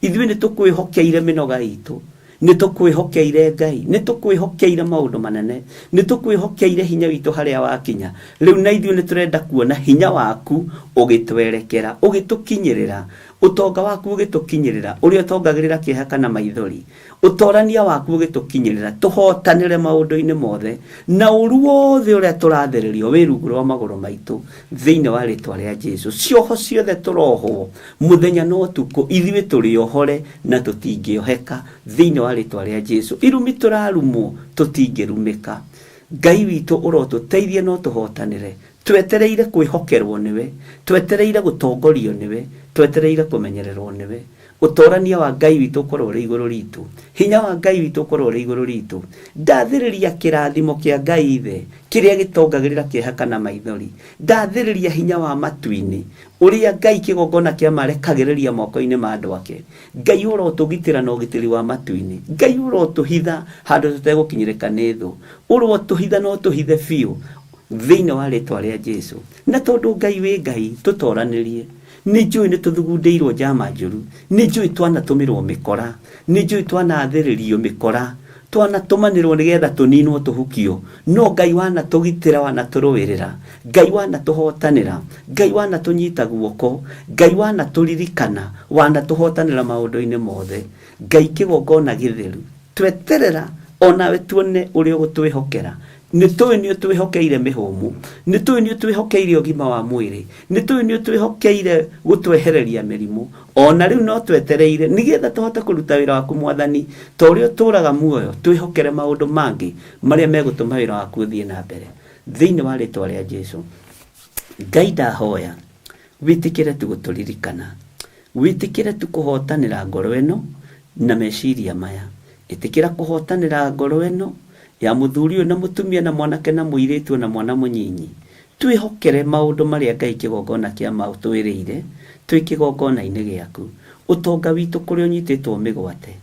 Ithuĩ nĩ tũkwĩhokeire mĩnoga itũ, nĩ tũkwĩhokeire Ngai, nĩ tũkwĩhokeire maũndũ manene, nĩ tũkwĩhokeire hinya witũ harĩa wakinya. Rĩu na ithuĩ nĩ tũrenda kuona hinya waku ũgĩtwerekera, ũgĩtũkinyĩrĩra, ũtonga waku ũgĩtũkinyĩrĩra, ũrĩa ũtongagĩrĩra kĩeha kana maithori. Ũtorania waku ũgĩtũkinyĩrĩra, tũhotanĩre maũndũ-inĩ mothe, na ũru wothe ũrĩa tũrathĩrĩrio wĩ rungu rwa magũrũ maitũ, thĩinĩ wa rĩtwa rĩa Jesu. Cioho ciothe tũrohwo, mũthenya na ũtukũ, ithuĩ tũrĩ ohore na tũtingĩoheka, thĩinĩ wa rĩtwa rĩa Jesu. Irumi tũrarumwo, tũtingĩrumĩka. Ngai witũ ũrotũteithia na ũtũhotanĩre. Twetereire kwĩhokerwo nĩwe, twetereire gũtongorio nĩwe, twetereire kũmenyererwo nĩwe. Ũtorania wa Ngai witũ ũkorwo ũrĩ igũrũ ritũ. Hinya wa Ngai witũ ũkorwo ũrĩ igũrũ ritũ. Ndathĩrĩria kĩrathimo kĩa Ngai Ithe, kĩrĩa gĩtongagĩrĩra kĩeha kana maithori. Ndathĩrĩria hinya wa matu-inĩ, ũrĩa Ngai kĩgongona kĩa ma arekagĩrĩria moko-inĩ ma andũ ake. Ngai ũrotũgitĩra na ũgitĩri wa matu-inĩ. Ngai ũrotũhitha handũ tũtegũkinyĩrĩka nĩ thũ. Ũrotũhitha na ũtũhithe biũ thĩinĩ wa rĩtwa rĩa Jesu. Na tondũ Ngai wĩ Ngai, tũtoranĩrie. Nĩ njũĩ nĩ tũthugundĩirwo njama njũru, nĩ njũĩ twanatũmĩrwo mĩkora, nĩ njũĩ twanathĩrĩrio mĩkora, twanatũmanĩrwo nĩgetha tũninwo tũhukio, no Ngai wanatũgitĩra, wanatũrũĩrĩra, Ngai wanatũhotanĩra, Ngai wanatũnyita guoko, Ngai wanatũririkana, wanatũhotanĩra maũndũ-inĩ mothe. Ngai kĩgongona gĩtheru, tweterera onawe tuone ũrĩa ũgũtwĩhokera. Nĩ tũĩ nĩ ũtwĩhokeire mĩhũmũ, nĩ tũĩ nĩ ũtwĩhokeire ũgima wa mwĩrĩ, nĩ tũĩ nĩ ũtwĩhokeire gũtwehereria mĩrimũ. Ona rĩu no twetereire nĩgetha tũhote kũruta wĩra waku Mwathani, ta ũrĩa ũtũraga muoyo, twĩhokere maũndũ mangĩ marĩa megũtũma wĩra waku ũthiĩ na mbere. Thĩinĩ wa rĩtwa rĩa Jesu. Ngai ndahoya wĩtĩkĩre tu gũtũririkana, wĩtĩkĩre tu kũhotanĩra ngoro ĩno na meciria maya. Ĩtĩkĩra kũhotanĩra ngoro ĩno ya mũthuri ũyũ na mũtumia na mwanake na mũirĩtu ona mwana mũnyinyi. Twĩhokere maũndũ marĩa Ngai kĩgongona kĩa ma ũtwĩrĩire twĩ kĩgongona-inĩ gĩaku. Ũtonga witũ kũrĩa ũnyitĩtwo mĩgwate.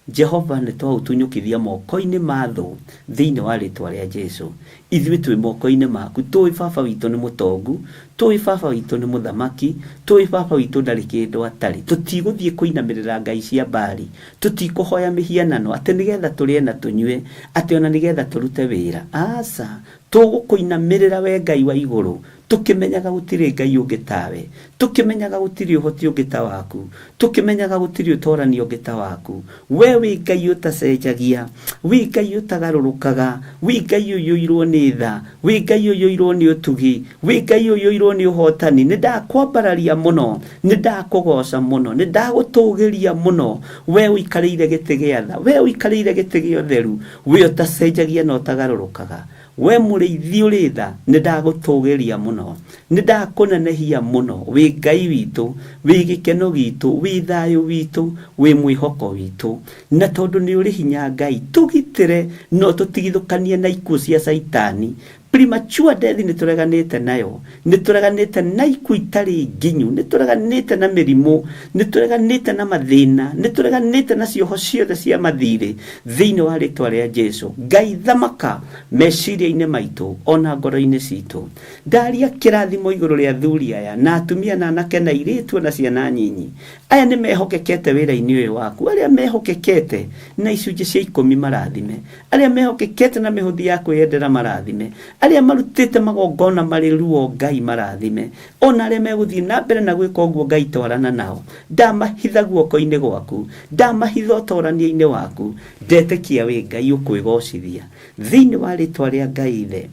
Jehova nĩ twaũtunyũkithia moko-inĩ ma thũ thĩinĩ wa rĩtwa rĩa Jesu. Ithuĩ twĩ moko-inĩ maku. Tũĩ baba witũ nĩ mũtongu, tũĩ baba witũ nĩ mũthamaki, tũĩ baba witũ ndarĩ kĩndũ atarĩ. Tũtigũthiĩ kũinamĩrĩra ngai cia Baali, tũtikũhoya mĩhianano atĩ nĩgetha tũrĩe na tũnyue, atĩ ona nĩgetha tũrute wĩra. Aca, tũgũkũinamĩrĩra we Ngai wa igũrũ, tũkĩmenyaga gũtirĩ Ngai ũngĩ tawe, tũkĩmenyaga gũtirĩ ũhoti ũngĩ ta waku, tũkĩmenyaga gũtirĩ ũtorania ũngĩ ta waku. We wĩ Ngai ũtacenjagia, wĩ Ngai ũtagarũrũkaga, wĩ Ngai ũiyũirwo nĩ tha, wĩ Ngai ũiyũirwo nĩ ũtugi, wĩ Ngai ũiyũirwo nĩ ũhotani. Nĩ ndakwambararia mũno, nĩ ndakũgoca mũno, nĩ ndagũtũgĩria mũno, we ũikarĩire gĩtĩ gĩa tha, we ũikarĩire gĩtĩ gĩa ũtheru, we ũtacenjagia na ũtagarũrũkaga. We mũrĩithi ũrĩ tha, nĩ ndagũtũgĩria mũno, nĩ ndakũnenehia mũno. Wĩ Ngai witũ, wĩ gĩkeno gitũ, wĩ thayũ witũ, wĩ mwĩhoko witũ. Na tondũ nĩ ũrĩ hinya Ngai, tũgitĩre no tũtigithũkanie na ikuũ cia Caitani. Premature death nĩ tũreganĩte nayo, nĩ tũreganĩte na ikuũ itarĩ nginyu, nĩ tũreganĩte na mĩrimũ, nĩ tũreganĩte na mathĩna, nĩ tũreganĩte na cioho ciothe cia mathirĩ thĩinĩ wa rĩtwa rĩa Jesu. Ngai thamaka meciria-inĩ maitũ ona ngoro-inĩ citũ. Ndaria kĩrathimo igũrũ rĩa athuri aya na atumia na anake na airĩtu na ciana nyinyi. Aya nĩ mehokekete wĩra-inĩ ũyũ waku, arĩa mehokekete na icunjĩ cia 10 marathime, arĩa mehokekete na mĩhũthi ya kwĩyendera marathime, arĩa marutĩte magongona marĩ ruo Ngai marathime, ona arĩa megũthiĩ na mbere na gwĩka ũguo Ngai twarana nao. Ndamahitha guoko-inĩ gwaku, ndamahitha ũtorania-inĩ waku, ndetĩkia wĩ Ngai ũkwĩgocithia. Thĩinĩ wa rĩtwa rĩa Ngai Ithe,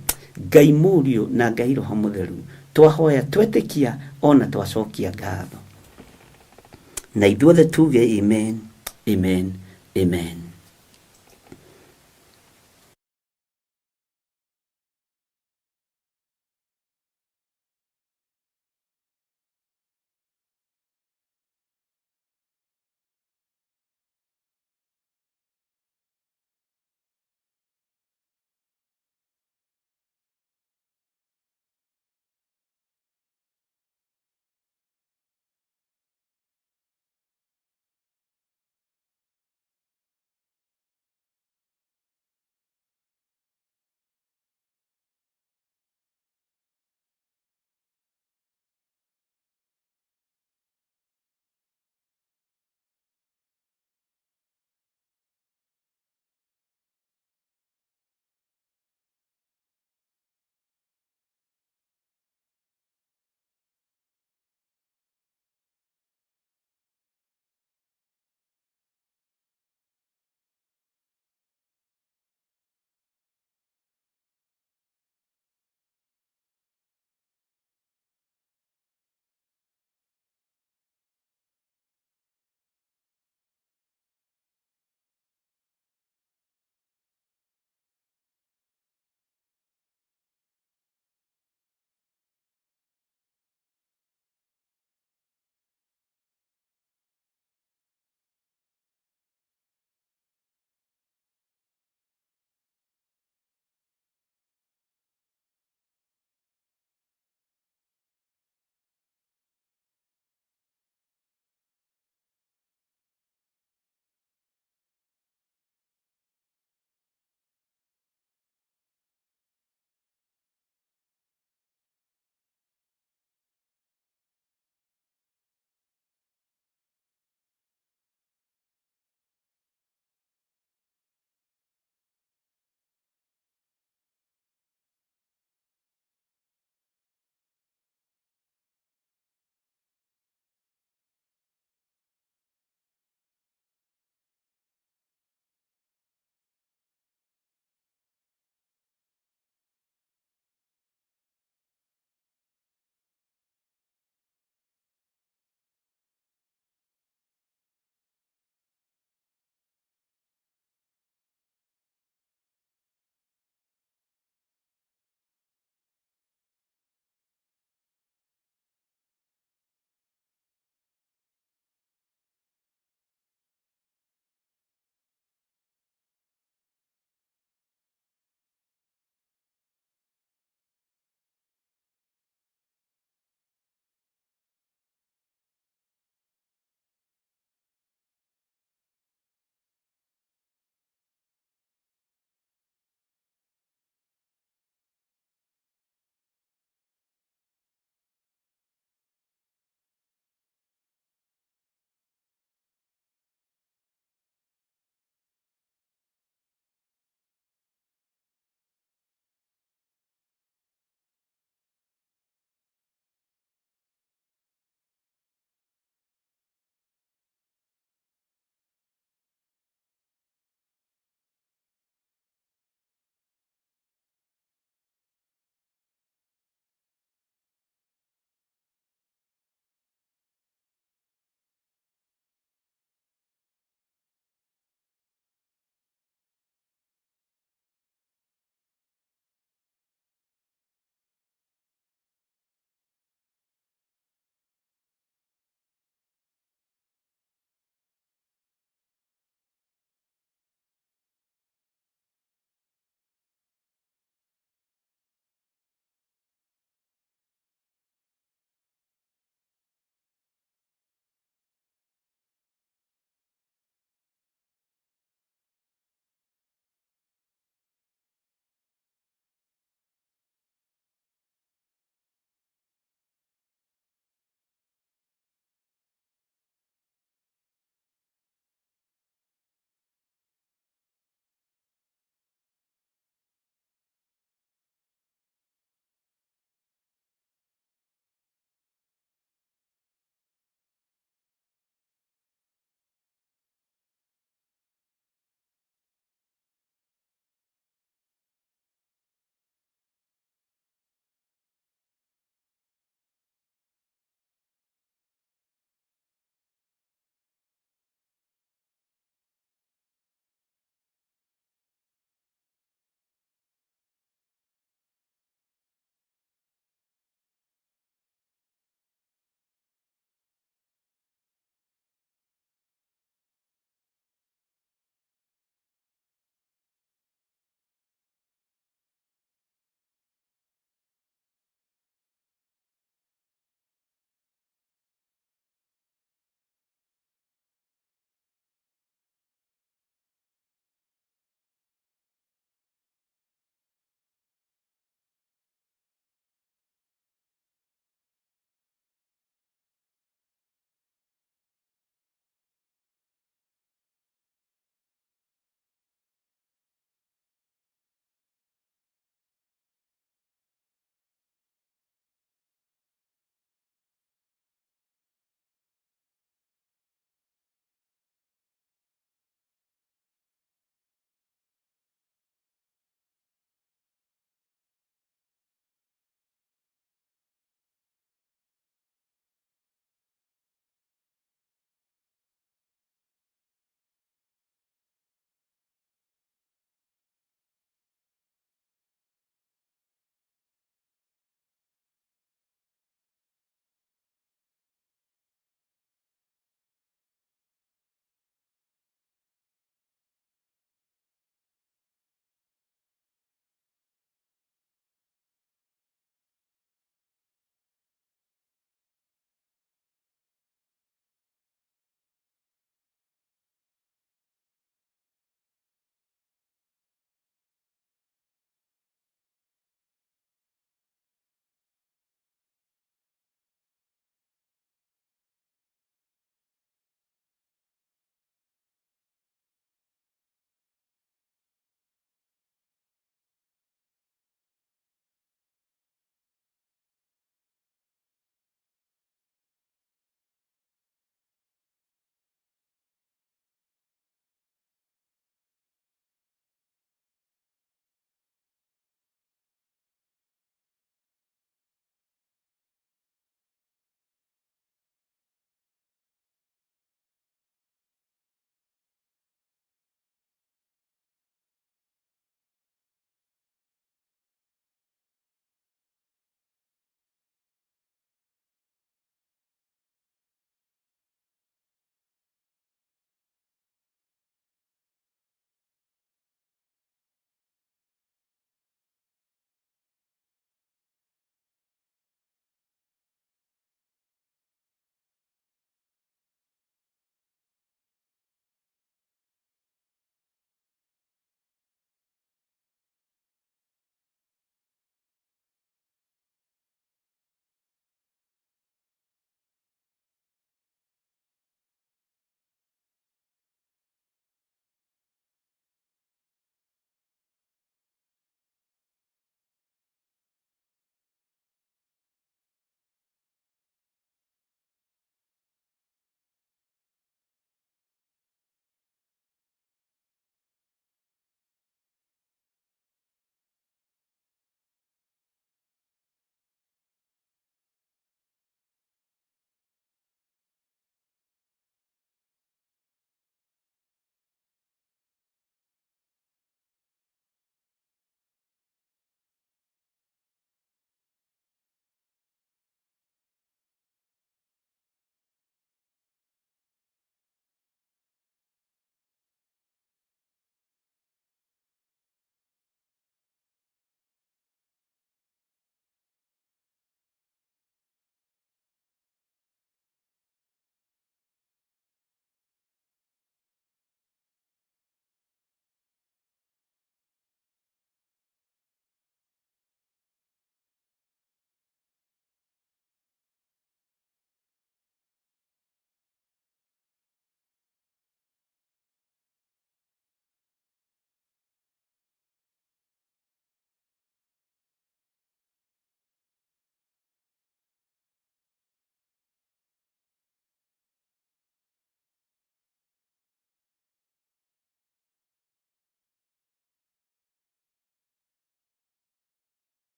Ngai Mũriũ na Ngai Roho Mũtheru, twahoya twetĩkia ona twacokia ngatho. Na ithuothe tuge amen, amen, amen.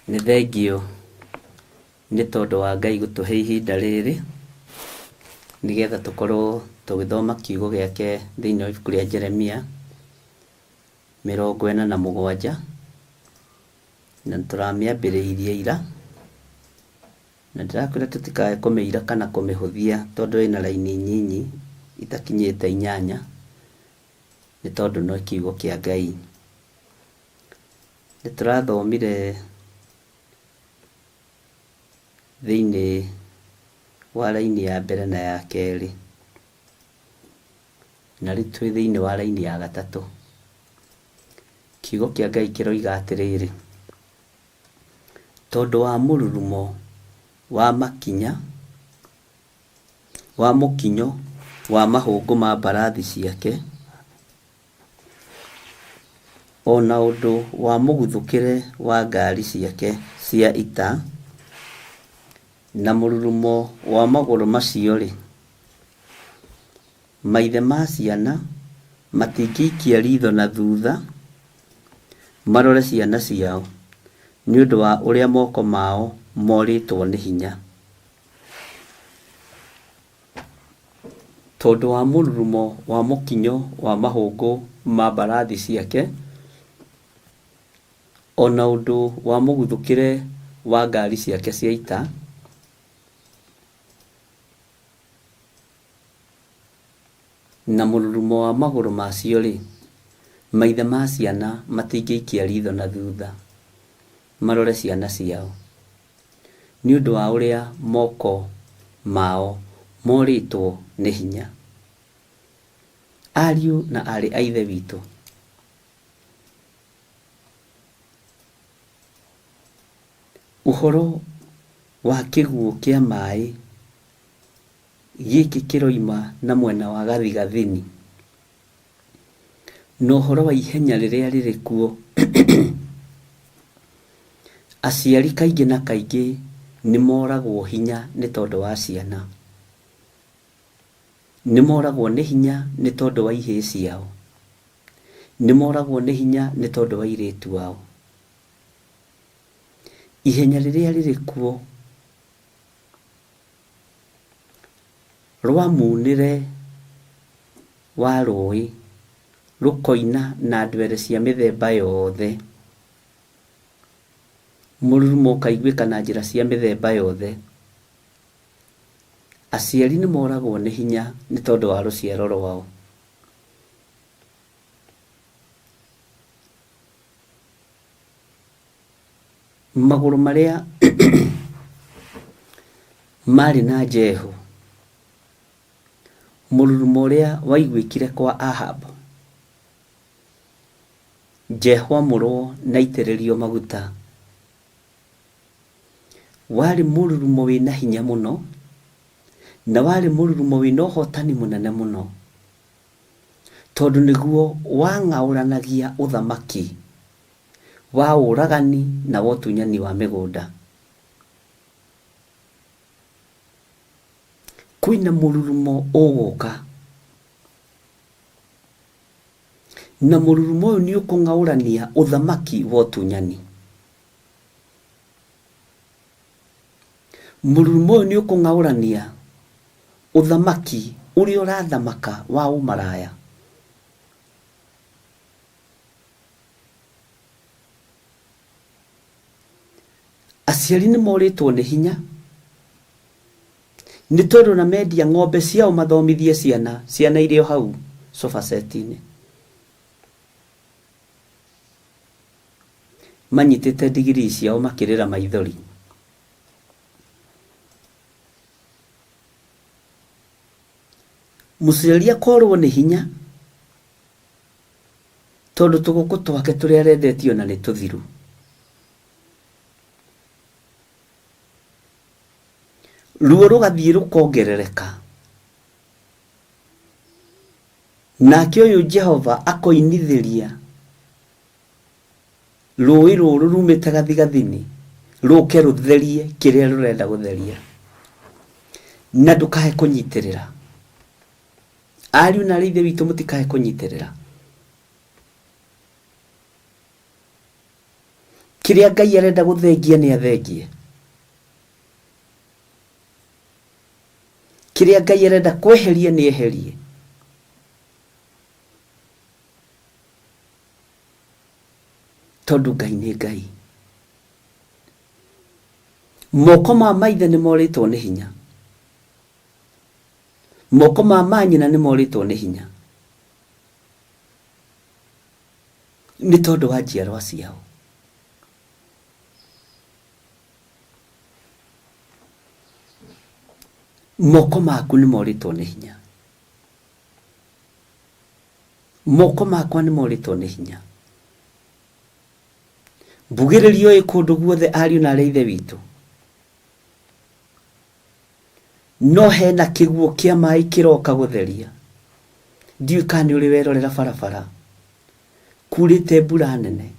Nĩ thengiũ nĩ tondũ wa Ngai gũtũhe ihinda rĩrĩ nĩgetha tũkorwo tũgĩthoma kiugo gĩake thĩinĩ wa ibuku rĩa Jeremia 47, na tũramĩambĩrĩirie ira, na ndĩrakwĩra tũtikae kũmĩira kana kũmĩhũthia tondũ ĩna raini nyinyi itakinyĩte inyanya, nĩ tondũ no kiugo kĩa Ngai. Nĩ tũrathomire thĩinĩ wa raini ya mbere na ya kerĩ, na rĩu twĩ thĩinĩ wa raini ya gatatũ. Kiugo kĩa Ngai kĩroiga atĩrĩrĩ, tondũ wa mũrurumo wa makinya, wa mũkinyo wa mahũngũ ma mbarathi ciake, o na ũndũ wa mũguthũkĩre wa ngari ciake cia ita, na mũrurumo wa magũrũ macio-rĩ, maithe ma ciana matingĩikia ritho na thutha marore ciana ciao, nĩ ũndũ wa ũrĩa moko mao morĩtwo nĩ hinya. Tondũ wa mũrurumo wa mũkinyo wa mahũngũ ma mbarathi ciake, o na ũndũ wa mũguthũkĩre wa ngari ciake cia ita, na mũrurumo wa magũrũ macio-rĩ, maithe ma ciana matingĩikia ritho na thutha marore ciana ciao, nĩ ũndũ wa ũrĩa moko mao morĩtwo nĩ hinya. Ariũ na aarĩ a Ithe witũ, ũhoro wa kĩguũ kĩa maĩ gĩkĩ kĩroima na mwena wa gathigathini, na ũhoro wa ihenya rĩrĩa rĩrĩ kuo, aciari kaingĩ na kaingĩ nĩ moragwo hinya nĩ tondũ wa ciana. Nĩ moragwo nĩ hinya nĩ tondũ wa ihĩĩ ciao. Nĩ moragwo nĩ hinya nĩ tondũ wa airĩtu ao. Ihenya rĩrĩa rĩrĩ kuo rwa muunĩre wa rũũĩ rũkoina na ndwere cia mĩthemba yothe, mũrurumo ũkaiguĩka na njĩra cia mĩthemba yothe. Aciari nĩ moragwo nĩ hinya nĩ tondũ wa rũciaro rwao. Magũrũ marĩa marĩ na Jehu, mũrurumo ũrĩa waiguĩkire kwa Ahab, Jehu amũrwo na aitĩrĩrio maguta, warĩ mũrurumo wĩna hinya mũno, na warĩ mũrurumo wĩna ũhotani mũnene mũno, tondũ nĩguo wang'aũranagia ũthamaki wa ũragani na wa ũtunyani wa mĩgũnda. Kwĩna mũrurumo ũgũka, na mũrurumo ũyũ nĩ ũkũng'aũrania ũthamaki wa ũtunyani. Mũrurumo ũyũ nĩ ũkũng'aũrania ũthamaki ũrĩa ũrathamaka wa ũmaraya. Aciari nĩ morĩtwo nĩ hinya nĩ tondũ na mendia ng'ombe ciao mathomithie ciana, ciana irĩ o hau sofa set-inĩ manyitĩte ndigiri ciao makĩrĩra maithori. Mũciari akorwo nĩ hinya tondũ tũgũkũ twake tũrĩa arendetie ona nĩ tũthiru. Ruo rũgathiĩ rũkongerereka. Nake ũyũ Jehova akoinithĩria rũĩ rũrũ rumĩte gathigathini rũke rũtherie kĩrĩa rũrenda gũtheria. Na ndũkae kũnyitĩrĩra. Ariũ na aarĩ a Ithe witũ mũtikae kũnyitĩrĩra. Kĩrĩa Ngai arenda gũthengia nĩ athengie. Kĩrĩa Ngai arenda kweheria nĩ eherie. Tondũ Ngai nĩ Ngai. Moko ma maithe nĩ morĩtwo nĩ hinya. Moko ma manyina nĩ morĩtwo nĩ hinya. Nĩ tondũ wa njiarwa ciao. Moko maku nĩ morĩtwo nĩ hinya. Moko makwa nĩ morĩtwo nĩ hinya. Mbugĩrĩrio ĩ kũndũ guothe ariũ na arĩ ithe witũ. No hena kĩguũ kĩa maĩ kĩroka gũtheria. Ndiũĩ kana nĩ ũrĩ werorera barabara. Kurĩte mbura nene.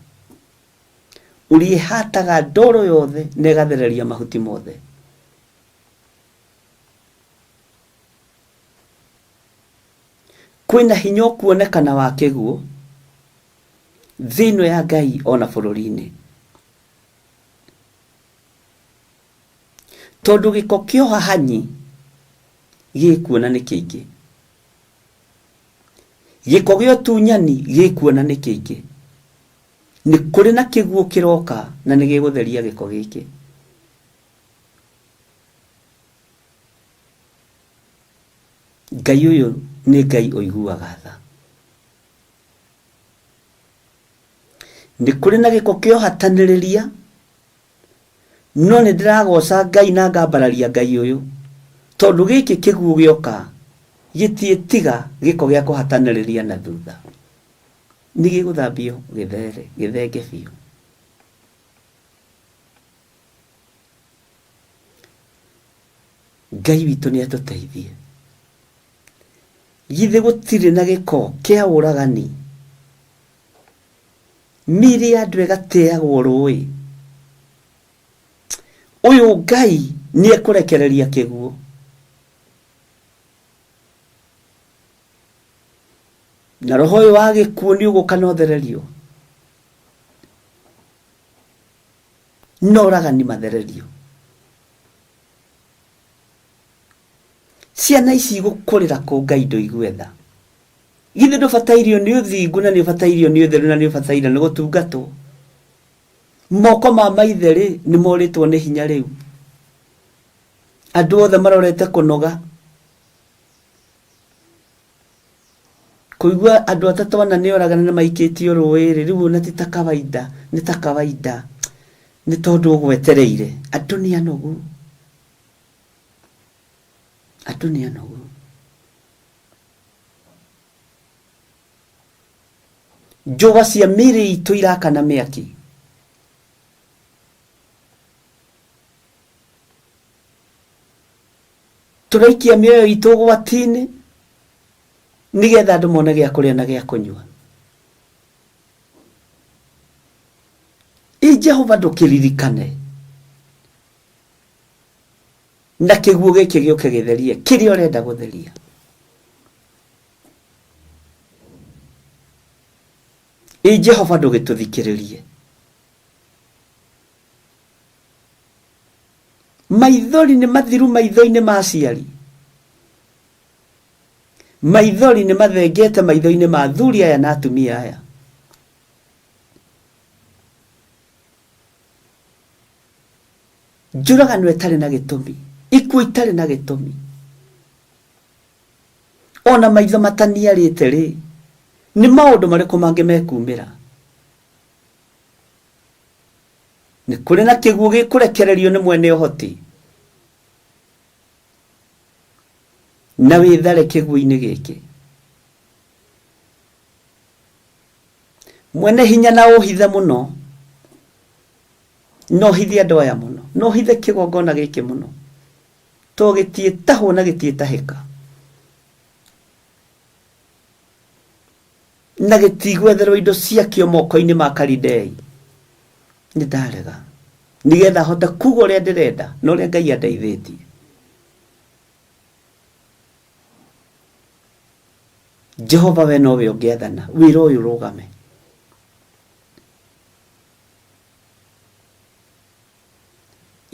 Ũrĩa ĩhataga ndoro yothe na ĩgathereria mahuti mothe. Kwĩna hinya ũkuonekana wa kĩguũ thĩ ĩno ya Ngai ona bũrũri-inĩ. Tondũ gĩko kĩa ũhahanyi gĩkuona nĩ kĩingĩ. Gĩko gĩa ũtunyani gĩkuona nĩ kĩingĩ. Nĩ kũrĩ na kĩguũ kĩroka na nĩ gĩgũtheria gĩko gĩkĩ. Ngai ũyũ nĩ Ngai ũiguaga tha. Nĩ kũrĩ na gĩko kĩa ũhatanĩrĩria, no nĩ ndĩragoca Ngai na ngambararia Ngai ũyũ, tondũ gĩkĩ kĩguũ gĩoka gĩtiĩtiga gĩko gĩa kũhatanĩrĩria na thutha. Nĩ gĩgũthambio gĩthere, gĩthenge biũ. Ngai witũ nĩ atũteithie. Githĩ gũtirĩ na gĩko kĩa ũragani? Mĩĩrĩ ya andũ ĩgateagwo rũĩ. Ũyũ Ngai nĩ ekũrekereria kĩguũ. Na roho ũyũ wa gĩkuũ nĩ ũgũka na ũthererio. Na oragani mathererio. Ciana ici igũkũrĩra kũ Ngai ndũigue tha? Githĩ ndũbatairio nĩ ũthingu na nĩ ũbatairio nĩ ũtheru na nĩ ũbataire nĩ gũtungatwo? Moko ma maithe rĩ nĩ morĩtwo nĩ hinya rĩu. Andũ othe marorete kũnoga. Kũigua andũ atatũ ana nĩ oragana na maikĩtio rũĩ rĩ, rĩu ona ti ta kawaida, nĩ ta kawaida. Nĩ tondũ ũgwetereire. Andũ nĩ anogu. Andũ nĩ anogu. Njũa cia mĩĩrĩ itũ irakana mĩaki. Tũraikia mĩoyo itũ ũgwati-inĩ nĩgetha andũ mone gĩa kũrĩa na gĩa kũnyua. Ĩ Jehova ndũkĩririkane na kĩguũ gĩkĩ gĩũke gĩtherie kĩrĩa ũrenda gũtheria. Ĩ Jehova ndũgĩtũthikĩrĩrie. Maithori nĩ mathiru maitho-inĩ ma aciari. Maithori nĩ mathengete maitho-inĩ ma athuri aya na atumia aya. Njũragano ĩtarĩ na gĩtũmi, ikuũ itarĩ na gĩtũmi. Ona maitho mataniarĩte rĩ, nĩ maũndũ marĩkũ mangĩ mekumĩra? Nĩ kũrĩ na kĩguũ gĩkũrekererio nĩ mwene ũhoti, na wĩthare kĩguũ-inĩ gĩkĩ. Mwene hinya na ũhithe mũno, na ũhithe andũ aya mũno, na ũhithe kĩgongona gĩkĩ mũno, to gĩtiĩtahwo na gĩtiĩtahĩka, na gĩtigwetherwo indo ciakĩo moko-inĩ ma Kalidei. Nĩ ndarega, nĩgetha hote kuga ũrĩa ndĩrenda na ũrĩa Ngai andeithĩtie. Jehova we nowe ũngĩathana wĩra ũyũ ũrũgame.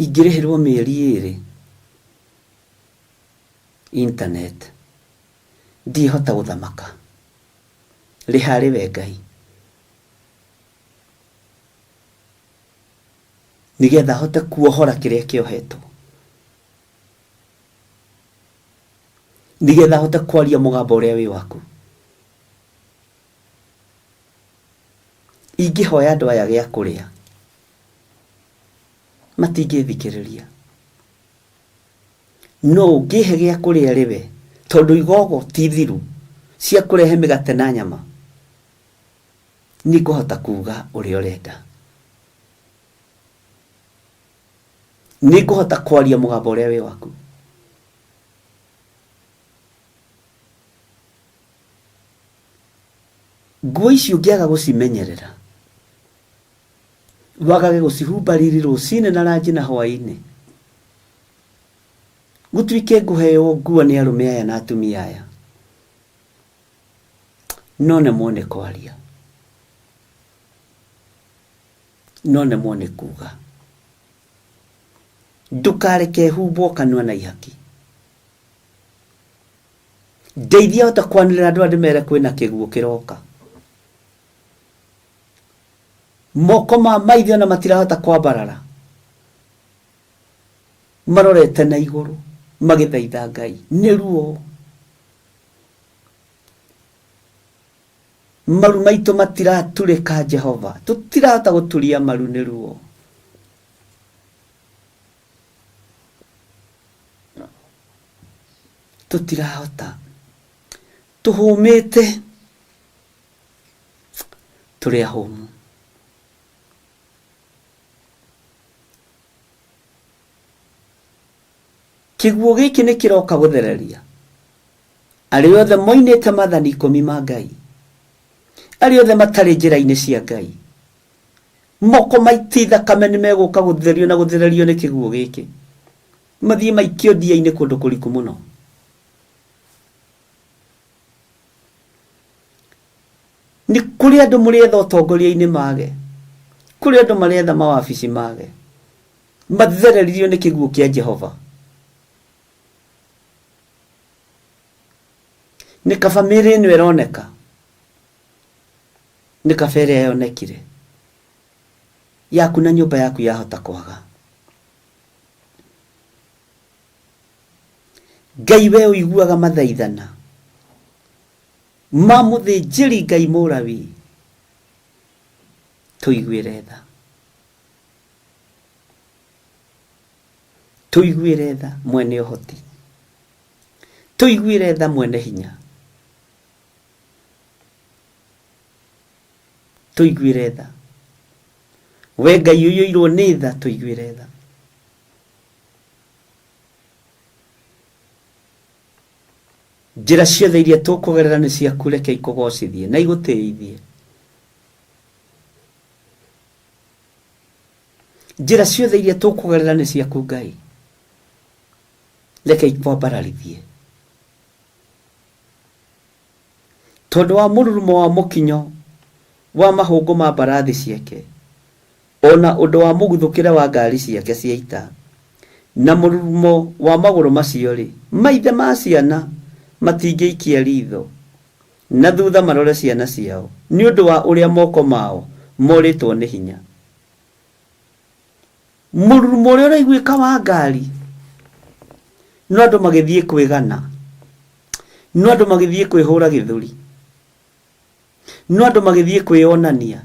Ingĩrĩhĩrwo mĩeri ĩrĩ internet ndihota gũthamaka. Rĩha rĩ we Ngai. Nĩgetha hote kuohora kĩrĩa kĩohetwo. Nĩgetha hote kwaria mũgambo ũrĩa wĩ waku. Ingĩhoya andũ aya gĩa kũrĩa matingĩthikĩrĩria. No ũngĩhe gĩa kũrĩa rĩwe, tondũ igogo ti thiru cia kũrehe mĩgate na nyama, nĩngũhota kuga ũrĩa ũrenda. Nĩngũhota kwaria mũgambo ũrĩa wĩ waku. Nguo ici ũngĩaga gũcimenyerera, wagage gũcihumba riri rũcinĩ na ranji na hwaĩ-inĩ, gũtuĩke ngũheo nguo nĩ arũme aya na atumia aya, no nemwo nĩ kwaria, no nemwo nĩ kuga. Ndũkareke humbwo kanua na ihaki. Ndeithia hote kwanĩrĩra andũ aya ndĩmere kwĩna kĩguũ kĩroka. Moko ma maithe ona matirahota kwambarara, marorete na igũrũ magĩthaitha Ngai nĩ ruo. Maru maitũ matiraturĩka Jehova, tũtirahota gũturia maru nĩ ruo. Tũtirahota, tũhũmĩte, tũrĩ ahũmu. Kĩguũ gĩkĩ nĩ kĩroka gũthereria arĩa othe moinĩte maathani ikũmi ma Ngai, arĩa othe matarĩ njĩra-inĩ cia Ngai. Moko maiti thakame nĩ megũka gũtherio na gũthererio nĩ kĩguũ gĩkĩ, mathiĩ maikio ndia-inĩ kũndũ kũriku mũno. Nĩ kũrĩ andũ mũrĩetha ũtongoria-inĩ mage, kũrĩ andũ maretha mawabici mage, mathereririo nĩ kĩguũ kĩa Jehova. Nĩ kaba mĩĩrĩ ĩno ĩroneka, nĩ kaba ĩrĩa yonekire. Yaku na nyũmba yaku yahota kwaga. Ngai we ũiguaga mathaithana ma mũthĩnjĩri Ngai Mũlawi, tũiguĩre tha. Tũiguĩre tha mwene ũhoti. Tũiguĩre tha mwene hinya. Tũiguĩre tha. We Ngai ũiyũirwo nĩ tha, tũiguĩre tha. Njĩra ciothe iria tũkũgerera nĩ ciaku, reke ikũgocithie na igũtĩithie. Njĩra ciothe iria tũkũgerera nĩ ciaku Ngai, reke ikwambararithie. Tondũ wa mũrurumo wa mũkinyo wa mahũngũ ma mbarathi ciake, o na ũndũ wa mũguthũkĩre wa ngari ciake cia ita, na mũrurumo wa magũrũ macio-rĩ, maithe ma ciana matingĩikia riitho na thutha marore ciana ciao, nĩ ũndũ wa ũrĩa moko mao morĩtwo nĩ hinya. Mũrurumo ũrĩa ũraiguĩka wa ngari, no andũ magĩthiĩ kwĩgana, no andũ magĩthiĩ kwĩhũra gĩthũri, no andũ magĩthiĩ kwĩyonania.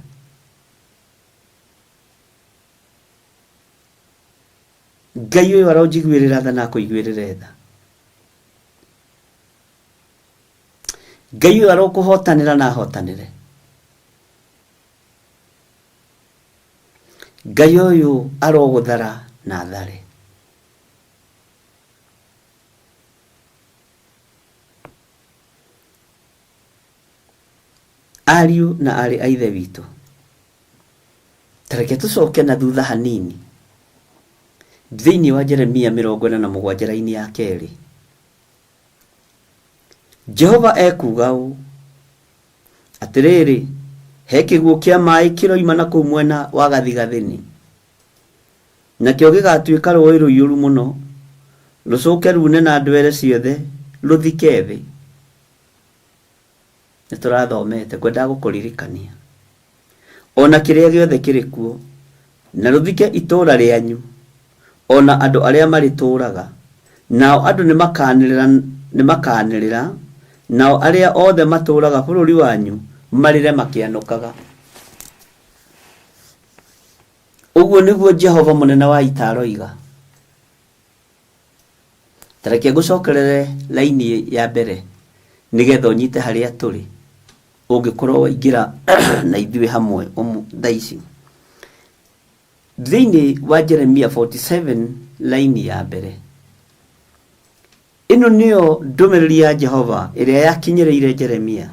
Ngai ũyũ aronjiguĩrĩra tha na akũiguĩrĩre tha. Ngai ũyũ arokũhotanĩra na ahotanĩre. Ngai ũyũ arogũthara na athare. Ariũ na aarĩ a Ithe witũ, ta reke tũcoke na thutha hanini thĩinĩ wa Jeremia 47 raini ya kerĩ. Jehova ekuuga ũũ, Atĩrĩrĩ, he kĩguũ kĩa maĩ kĩroima na kũu mwena wa gathigathini. Nakĩo gĩgatuĩka rũũĩ rũiyũru mũno, rũcoke ruune na ndwere ciothe, rũthike thĩ. Nĩ tũrathomete, ngwendaga gũkũririkania. O na kĩrĩa gĩothe kĩrĩ kuo, na rũthike itũũra rĩanyu, o na andũ arĩa marĩtũũraga. Nao andũ nĩmakanĩrĩra, nĩmakanĩrĩra, nao arĩa othe matũũraga bũrũri wanyu marĩre makĩanũkaga. Ũguo nĩguo Jehova mũnene wa ita aroiga. Ta reke ngũcokerere raini ya mbere nĩgetha ũnyite harĩa tũrĩ ũngĩkorwo waingĩra na ithuĩ hamwe thaa ici. Thĩinĩ wa Jeremia 47 raini ya mbere. Ĩno nĩyo ndũmĩrĩri ya Jehova ĩrĩa yakinyĩrĩire Jeremia,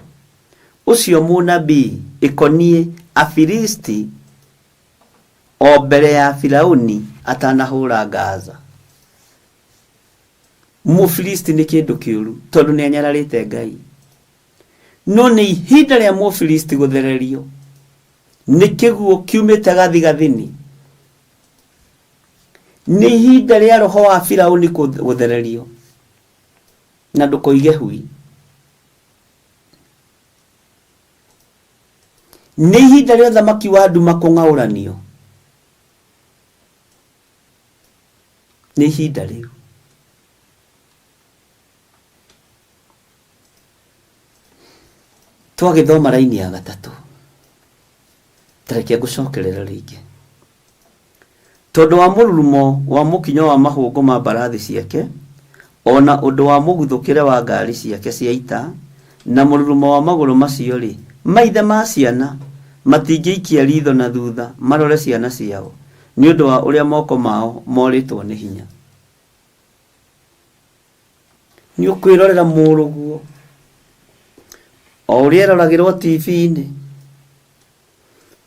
ũcio mũnabii, ĩkoniĩ Afilisti o mbere ya Firauni atanahũra Gaza. Mũfilisti nĩ kĩndũ kĩũru tondũ nĩ anyararĩte Ngai. No nĩ ihinda rĩa Mũfilisti gũthererio nĩ kĩguũ kiumĩte gathigathini. Nĩ ihinda rĩa roho wa Firauni gũthererio na ndũkoige hui. Nĩ ihinda rĩa ũthamaki wa nduma kũng'aũranio. Nĩ ihinda rĩu. Twagĩthoma raini ya gatatũ. Ta reke ngũcokerere rĩngĩ. Tondũ wa mũrurumo wa mũkinyo wa mahũngũ ma mbarathi ciake, o na ũndũ wa mũguthũkĩre wa ngari ciake cia ita, na mũrurumo wa magũrũ macio-rĩ, maithe ma ciana matingĩikia riitho na thutha marore ciana ciao, nĩ ũndũ wa ũrĩa moko mao morĩtwo nĩ hinya. Nĩ ũkwĩrorera mũrũguo o ũrĩa eroragĩrwo TV-inĩ.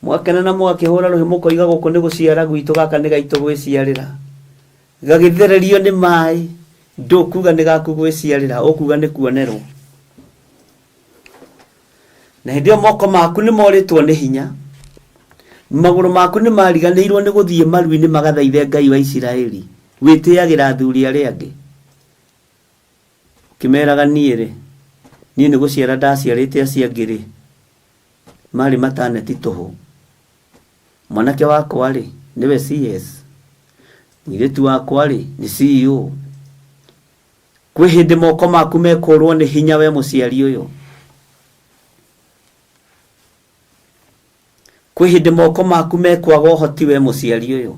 Mwakena na mwakĩhũra rũhĩ mũkoiga gũkũ nĩ gũciara gwitũ gaka nĩ gaitũ gwĩciarĩra. Gagĩthererio nĩ maĩ ndũkuga nĩ gaku gwĩciarĩra ũkuga nĩ kuonerwo. Na hĩndĩ ĩyo moko maku nĩ morĩtwo nĩ hinya, magũrũ maku nĩ mariganĩirwo nĩ gũthiĩ maru-inĩ magathaithe Ngai wa Isiraeli. Wĩtĩagĩra athuri arĩa angĩ ũkĩmeraga niĩ-rĩ, niĩ nĩ gũciara ndaciarĩte acio angĩ-rĩ, marĩ mataneti tũhũ. Mwanake wakwa-rĩ, nĩwe CS, mũirĩtu wakwa-rĩ, nĩ CEO. Kwĩ hĩndĩ moko maku mekũrwo nĩ hinya we mũciari ũyũ. Kwĩ hĩndĩ moko maku mekwaga ũhoti we mũciari ũyũ.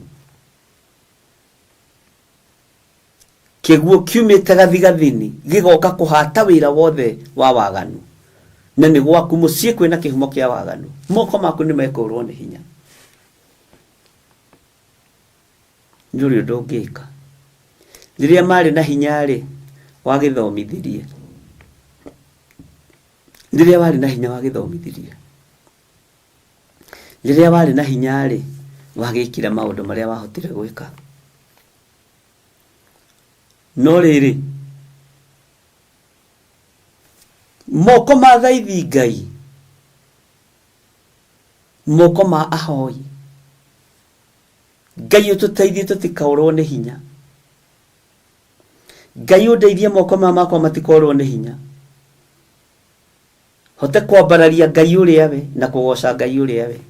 Kĩguũ kiumĩte gathigathini gĩgoka kũhata wĩra wothe wa waganu, na nĩ gwaku mũciĩ kwĩna kĩhumo kĩa waganu, moko maku nĩ mekũrwo nĩ hinya. Ndũrĩ ũndũ ũngĩka. Rĩrĩa marĩ na hinya-rĩ, wagĩthomithirie. Rĩrĩa warĩ na hinya wagĩthomithirie. Rĩrĩa warĩ na hinya-rĩ, wagĩkire maũndũ marĩa wahotire gwĩka. No rĩrĩ, moko ma thaithi Ngai, moko ma ahoi, Ngai ũtũteithie tũtikaũrwo nĩ hinya. Ngai ũndeithie moko maya makwa matikorwo nĩ hinya. Hote kwambararia Ngai ũrĩa we na kũgoca Ngai ũrĩa we.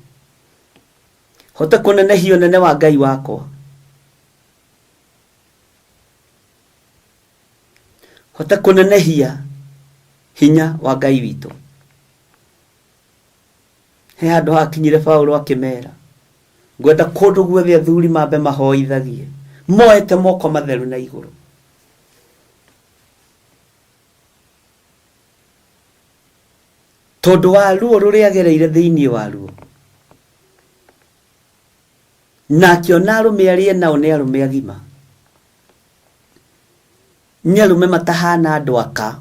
Hote kũnenehia ũnene wa Ngai wakwa. Hote kũnenehia hinya wa Ngai witũ. He handũ hakinyire Paulo akĩmera, ngwenda kũndũ guothe athuri mambe mahoithagie moete moko matheru na igũrũ. Tondũ wa ruo rũrĩa agereire thĩinĩ waruo, na akĩona arũme arĩa nao nĩ arũme agima, nĩ arũme matahana andũ aka.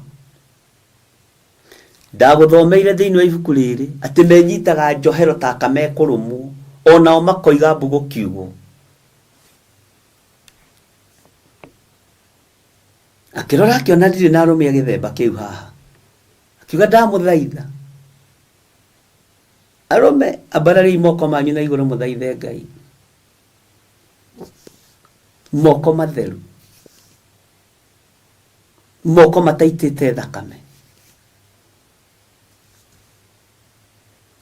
Ndagũthomeire thĩinĩ wa ibuku rĩrĩ atĩ menyitaga njohero ta aka mekũrũmwo, onao makoiga mbu gũkiugwo. Akĩrora akĩona ndirĩ na arũme a gĩthemba kĩu haha. Akiuga ndamũthaitha arũme ambarariai moko manyu na igũrũ mũthaithe Ngai. Moko matheru, moko mataitĩte thakame,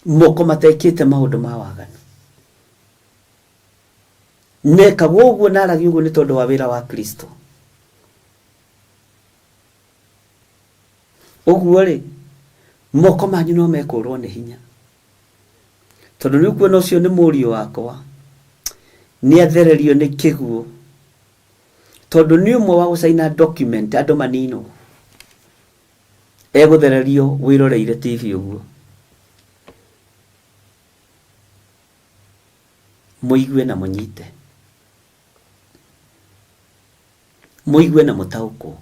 moko matekĩte maũndũ ma waganu. Nekaga ũguo na aragia ũguo nĩ tondũ wa wĩra wa Kristo. Ũguo rĩ, moko manyu no mekũrwo nĩ hinya, tondũ nĩ ũkuona ũcio nĩ mũriũ wakwa, nĩ athererio nĩ kĩguũ, tondũ nĩ ũmwe wa gũcaina document andũ maninwo, egũthererio wĩroreire TV ũguo. Mũigue na mũnyite, mũigue na mũtaũkwo.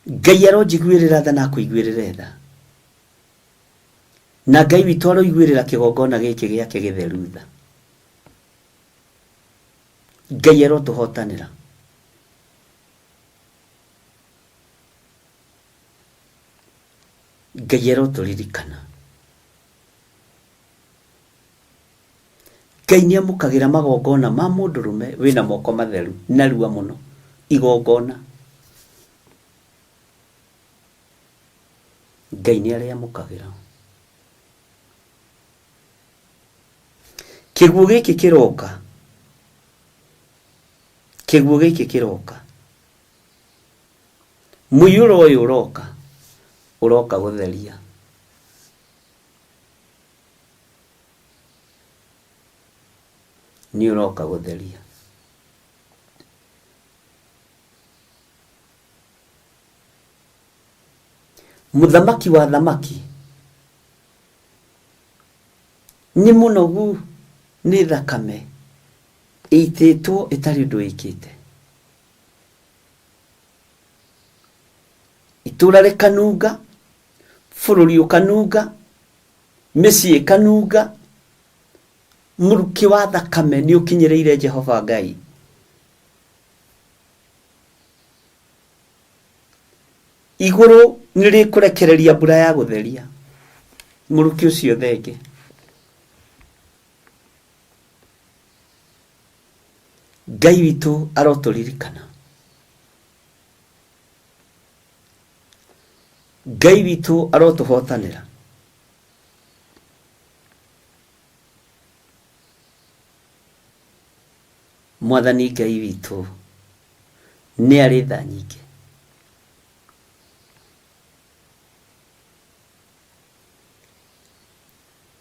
Ngai aronjiguĩrĩra tha na akũiguĩrĩre tha, na Ngai witũ aroiguĩrĩra kĩgongona gĩkĩ gĩake gĩtheru tha. Ngai arotũhotanĩra. Ngai arotũririkana. Ngai nĩ amũkagĩra magongona ma mũndũrũme wĩna moko matheru narua mũno, igongona. Ngai nĩ arĩamũkagĩra. Kĩguũ gĩkĩ kĩroka, kĩguũ gĩkĩ kĩroka, mũiyũro ũyũ ũroka, ũroka gũtheria. Nĩ ũroka gũtheria. Mũthamaki wa thamaki nĩ mũnogu nĩ thakame ĩitĩtwo ĩtarĩ ũndũ ĩkĩte. Itũra rĩkanunga, bũrũri ũkanunga, mĩciĩ ĩkanunga, mũrukĩ wa thakame nĩ ũkinyĩrĩire Jehova Ngai. Igũrũ nĩ rĩkũrekereria mbura ya gũtheria mũrukĩ ũcio thenge. Ngai witũ arotũririkana. Ngai witũ arotũhotanĩra. Mwathani Ngai witũ nĩ arĩ tha nyingĩ.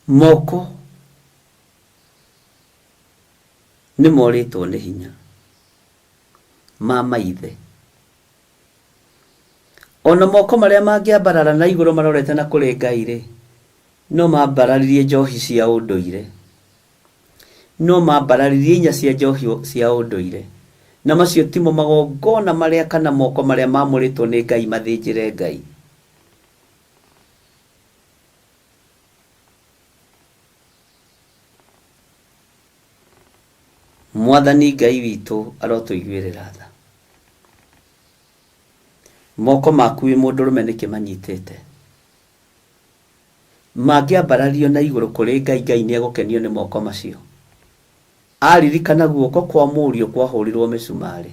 Moko nĩ morĩtwo nĩ hinya ma maithe. Ona moko marĩa mangĩambarara na igũrũ marorete na kũrĩ Ngai-rĩ, no mambararirie njohi cia ũndũire. No mambararirie inya cia njohi cia ũndũire. Na macio timo magongona marĩa kana moko marĩa mamũrĩtwo nĩ Ngai mathĩnjĩre Ngai. Mwathani Ngai witũ arotũiguĩrĩra tha. Moko maku wĩ mũndũrũme nĩkĩ manyitĩte? Mangĩambarario na igũrũ kũrĩ Ngai, Ngai nĩegũkenio nĩ moko macio. Aririkana guoko kwa mũriũ kwahũrirwo mĩcumarĩ.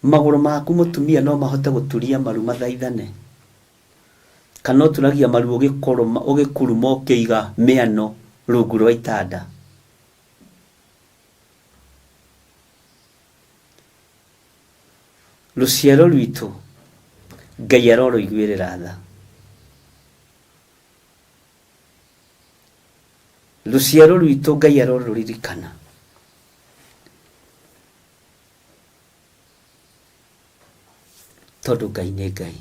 Magũrũ maku mũtumia no mahote gũturia maru mathaithane? Kana ũturagia maru ũgĩkuruma ũkĩiga mĩano rungu rwa itanda? Rũciaro rwitũ Ngai arorũiguĩrĩra tha. Rũciaro rwitũ Ngai arorũririkana. Tondũ Ngai nĩ Ngai.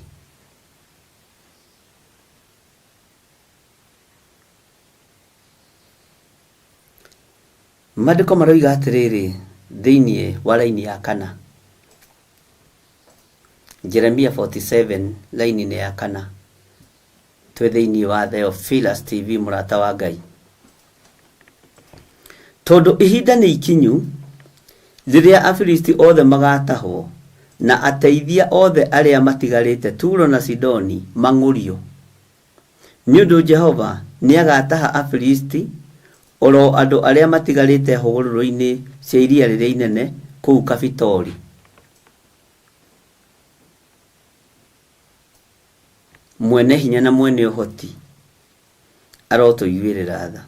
Maandĩko maroiga atĩrĩrĩ thĩinĩ wa raini ya kana, Jeremia 47 raini-inĩ ya kana, twĩ thĩinĩ wa Theophilus TV mũrata wa Ngai. Tondũ ihinda nĩ ikinyu rĩrĩa Afilisti othe magatahwo, Na ateithia othe arĩa matigarĩte Turo na Sidoni mang'ũrio. Nĩ ũndũ Jehova nĩagataha Afilisti, o ro andũ arĩa matigarĩte hũgũrũrũ-inĩ cia iria rĩrĩa inene kũu Kafitori. Mwene hinya na mwene ũhoti arotũiguĩrĩra tha.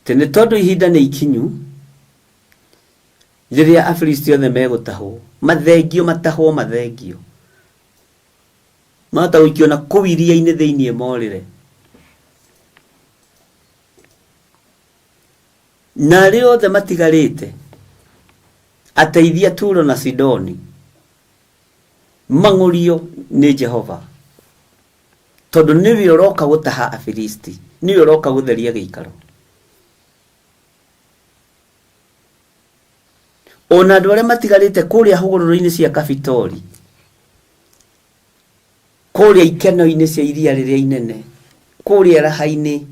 Atĩ nĩ tondũ ihinda nĩ ikinyu rĩrĩa Afilisti othe megũtahwo, mathengio, matahwo, mathengio. Mahota gũikio na kũu iria-inĩ thĩinĩ morĩre. Na arĩa othe matigarĩte, ateithia Turo na Sidoni, mang'ũrio nĩ Jehova, tondũ nĩwe ũroka gũtaha Afilisti, nĩwe ũroka gũtheria gĩikaro. Ona andũ arĩa matigarĩte kũrĩa hũgũrũrũ-inĩ cia Kafitori, kũrĩa ikeno-inĩ cia iria rĩrĩa inene, kũrĩa raha-inĩ,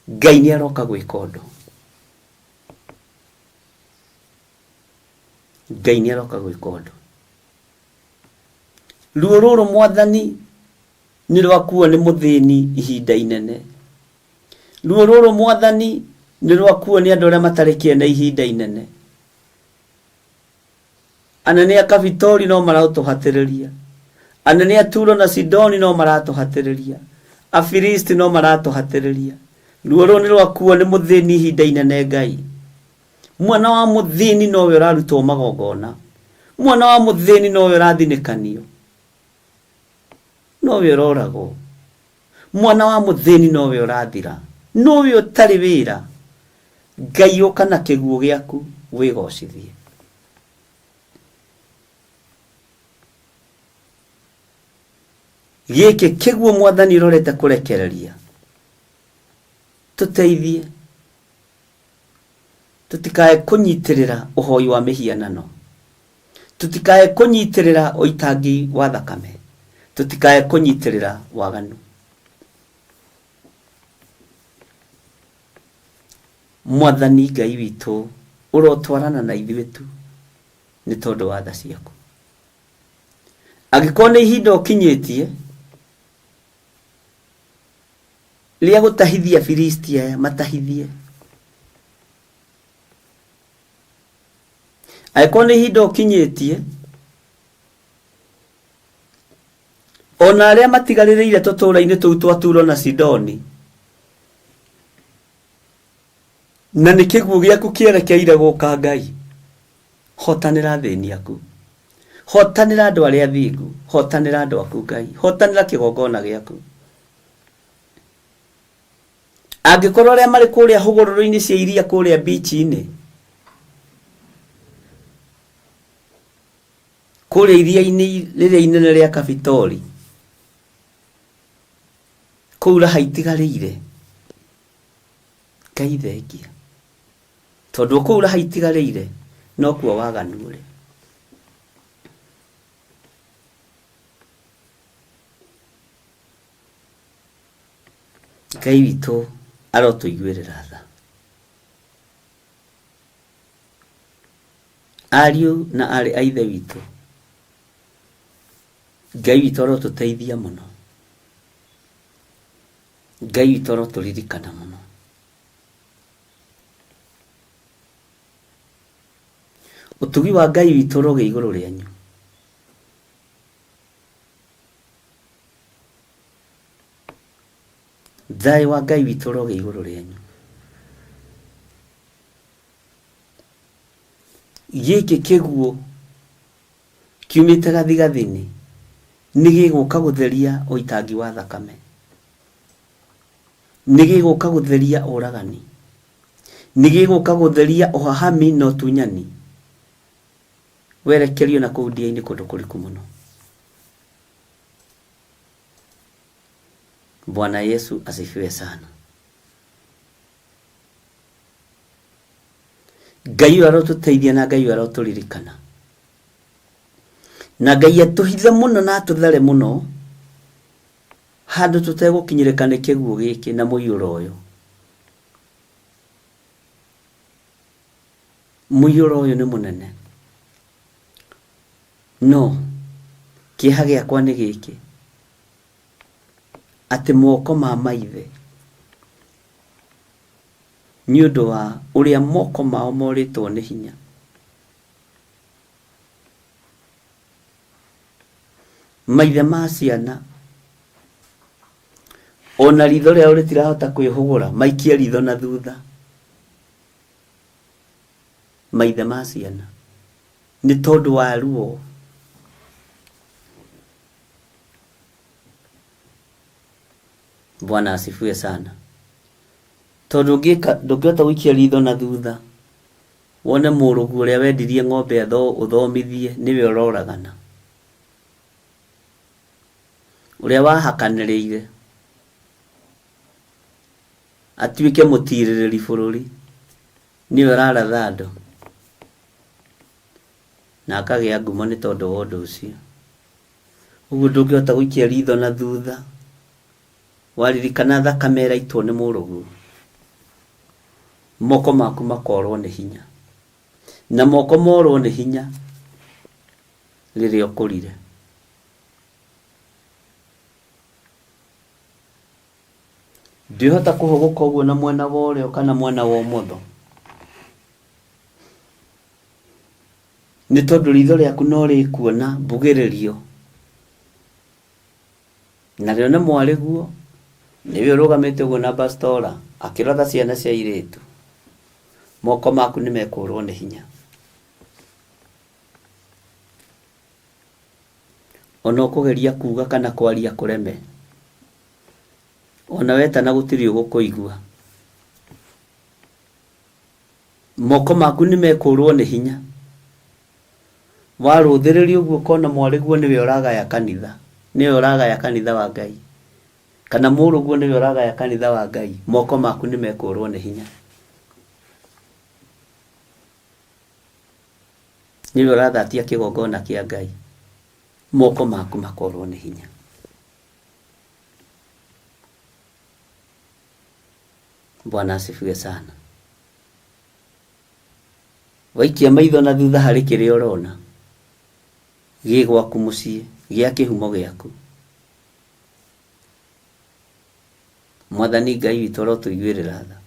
Ngai nĩ aroka gwĩka ũndũ. Ngai nĩ aroka gwĩka ũndũ. Ruo rũrũ mwathani nĩ rwakuo nĩ mũthĩni ihinda inene. Ruo rũrũ mwathani nĩ rwakuo nĩ andũ arĩa matarĩ kĩene ihinda inene. Anene a Kafitori no maratũhatĩrĩria. Anene a Turo na Sidoni no maratũhatĩrĩria. Afilisti no maratũhatĩrĩria. Ruo rũrũ nĩ rwakuo nĩ mũthĩni ihinda inene Ngai. Mwana wa mũthĩni nowe ũrarutwo magongona. Mwana wa mũthĩni nowe ũrathinĩkanio. Nowe ũroragwo. Mwana wa mũthĩni nowe ũrathira. Nowe ũtarĩ wĩra. Ngai ũka na kĩguũ gĩaku wĩgocithie. Gĩkĩ kĩguũ mwathani ũrorete kũrekereria. Tũteithie. Tũtikae kũnyitĩrĩra ũhoi wa mĩhianano. Tũtikae kũnyitĩrĩra ũitangi wa thakame. Tũtikae kũnyitĩrĩra waganu. Mwathani Ngai witũ ũrotwarana na ithuĩ tu nĩ tondũ wa tha ciaku. Angĩkorwo nĩ ihinda ũkinyĩtie rĩa gũtahithia Afilisti aya, matahithie. Angĩkorwo nĩ ihinda ũkinyĩtie, ona arĩa matigarĩrĩire tũtũũra-inĩ tũu twa Turo na Sidoni, na nĩ kĩguũ gĩaku kĩerekeire gũka Ngai, hotanĩra athĩni aku, hotanĩra andũ arĩa athingu, hotanĩra andũ aku Ngai, hotanĩra kĩgongona gĩaku. Angĩkorwo arĩa marĩ kũrĩa hũgũrũrũ-inĩ cia iria kũrĩa bichi-inĩ, kũrĩa iria-inĩ rĩrĩa inene rĩa Kafitori, kũu raha itigarĩire, Ngai thengia. Tondũ kũu raha itigarĩire, nokuo waganu ũrĩ. Ngai witũ arotũiguĩrĩra tha. Ariũ na aarĩ a Ithe witũ, Ngai witũ arotũteithia mũno. Ngai witũ arotũririkana mũno. Ũtugi wa Ngai witũ ũrogĩa igũrũ rĩanyu. Thayũ wa Ngai witũ ũrogĩa igũrũ rĩanyu. Gĩkĩ kĩguũ kiumĩte gathigathini nĩ gĩgũka gũtheria ũitangi wa thakame, nĩ gĩgũka gũtheria ũragani, nĩ gĩgũka gũtheria ũhahami na ũtunyani werekerio na kũu ndia-inĩ kũndũ kũriku mũno. Bwana Yesu asifiwe sana. Ngai ũyũ arotũteithia na Ngai ũyũ arotũririkana. Na Ngai atũhithe mũno na atũthare mũno handũ tũtegũkinyĩrĩka nĩ kĩguũ gĩkĩ na mũiyũro ũyũ. Mũiyũro ũyũ nĩ mũnene. No kĩeha gĩakwa nĩ gĩkĩ, atĩ moko ma maithe nĩ ũndũ wa ũrĩa moko mao morĩtwo nĩ hinya, maithe ma ciana ona ritho rĩao rĩtirahota kwĩhũgũra, maikie ritho na thutha. Maithe ma ciana nĩ tondũ wa ruo. Bwana asifiwe sana. Tondũ ũngĩka ndũngĩhota gũikia ritho na thutha wone mũrũguo ũrĩa wendirie ng'ombe ũthomithie nĩwe ũroragana, ũrĩa wahakanĩrĩire atuĩke mũtirĩrĩri bũrũri nĩwe ũraratha andũ na akagĩa ngumo nĩ tondũ wa ũndũ ũcio. Ũguo ndũngĩhota gũikia ritho na thutha waririkana thakame ĩraitwo nĩ mũrũguo, moko maku makorwo nĩ hinya, na moko morwo nĩ hinya rĩrĩa ũkũrire. Ndwĩhota kũhũgũka ũguo na mwena wa ũrĩo kana mwena wa ũmotho, nĩ tondũ ritho rĩaku no rĩkuona mbugĩrĩrio, na rĩone mwarĩguo nĩwe ũrũgamĩte ũguo na bastora akĩratha ciana cia airĩtu, moko maku nĩ mekũrwo nĩ hinya. Ona ũkũgeria kuga kana kwaria kũreme, ona wetana gũtirĩ ũgũkũigua. Moko maku nĩ mekũrwo nĩ hinya. Warũthĩrĩria ũguo ũkona mwarĩguo nĩwe ũragaya kanitha, nĩwe ũragaya kanitha wa Ngai, kana mũrũguo nĩwe ũragaya kanitha wa Ngai, moko maku nĩ mekũrwo nĩ hinya. Nĩwe ũrathatia kĩgongona kĩa Ngai, moko maku makorwo nĩ hinya. Bwana asifiwe sana. Waikia maitho na thutha harĩ kĩrĩa ũrona gĩ gwaku mũciĩ, gĩa kĩhumo gĩaku. Mwathani Ngai witũ arotũiguĩrĩra tha.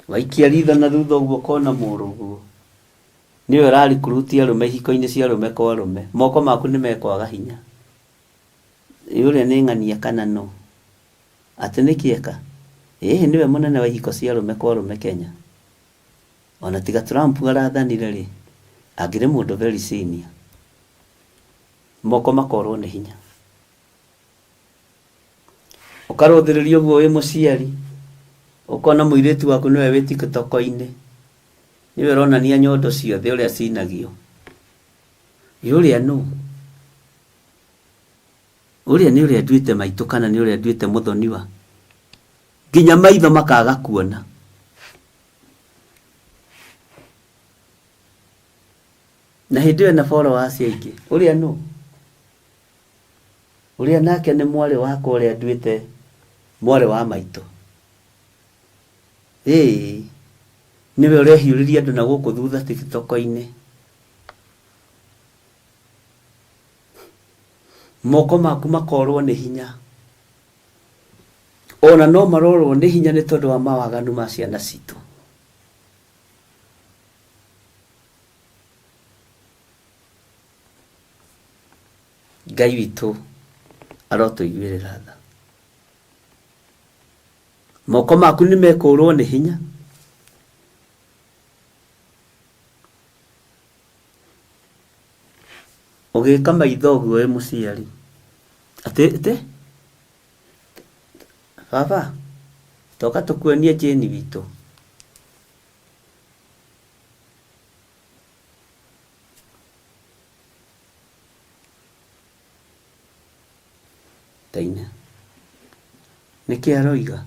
Waikia ritho na thutha ũguo ũkona mũrũguo nĩwe ũrarikuruti arũme ihiko-inĩ cia arũme kwa arũme, moko maku nĩ mekwaga hinya. Ĩ ũrĩa nĩ ng'ania kana nũ? Atĩ nĩkĩ eka? Ĩhĩ nĩwe mũnene wa ihiko cia arũme kwa arũme Kenya. Ona tiga Trump arathanire rĩ, angĩrĩ mũndũ very senior. Moko makorwo nĩ hinya. Ũkarũthĩrĩria ũguo wĩ mũciari, ũkona mũirĩtu waku nĩwe wĩ TikTok-inĩ, nĩwe ũronania nyondo ciothe ũrĩa cinagio. Ĩ ũrĩa nũ? Ũrĩa nĩ ũrĩa nduĩte maitũ kana nĩ ũrĩa nduĩte mũthoniwa? Nginya maitho makaga kuona. Na hĩndĩ ĩyo ena followers aingĩ. Ũrĩa nũ? Ũrĩa nake nĩ mwarĩ wakwa ũrĩa nduĩte mwarĩ wa maitũ. Ĩĩ, nĩwe ũrehiũrĩria andũ na gũkũ thutha TikTok-inĩ. Moko maku makorwo nĩ hinya. Ona no marorwo nĩ hinya nĩ tondũ wa mawaganu ma ciana citũ. Ngai witũ arotũiguĩrĩra tha. Moko maku nĩ mekũrwo nĩ hinya. Ũgĩka maitho ũguo wĩ mũciari. Atĩ atĩ baba toka tũkuonie Jane witũ. Taina. Nĩkĩ aroiga?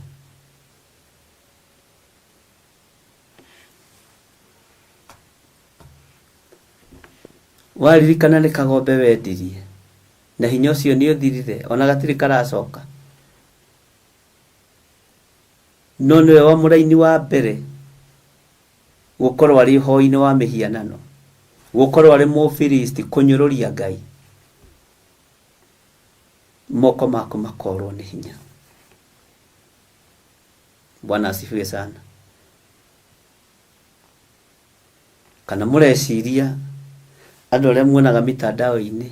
Waririkana nĩ kagombe wendirie, na hinya ũcio nĩ ũthirire, ona gatirĩ karacoka. No nĩwe wa mũraini wa mbere. Gũkorwo arĩ ũhoi-inĩ wa mĩhianano, gũkorwo arĩ Mũfilisti, kũnyũrũria Ngai, moko maku makorwo nĩ hinya. Bwana asifiwe sana. Kana mũreciria andũ arĩa muonaga mitandao-inĩ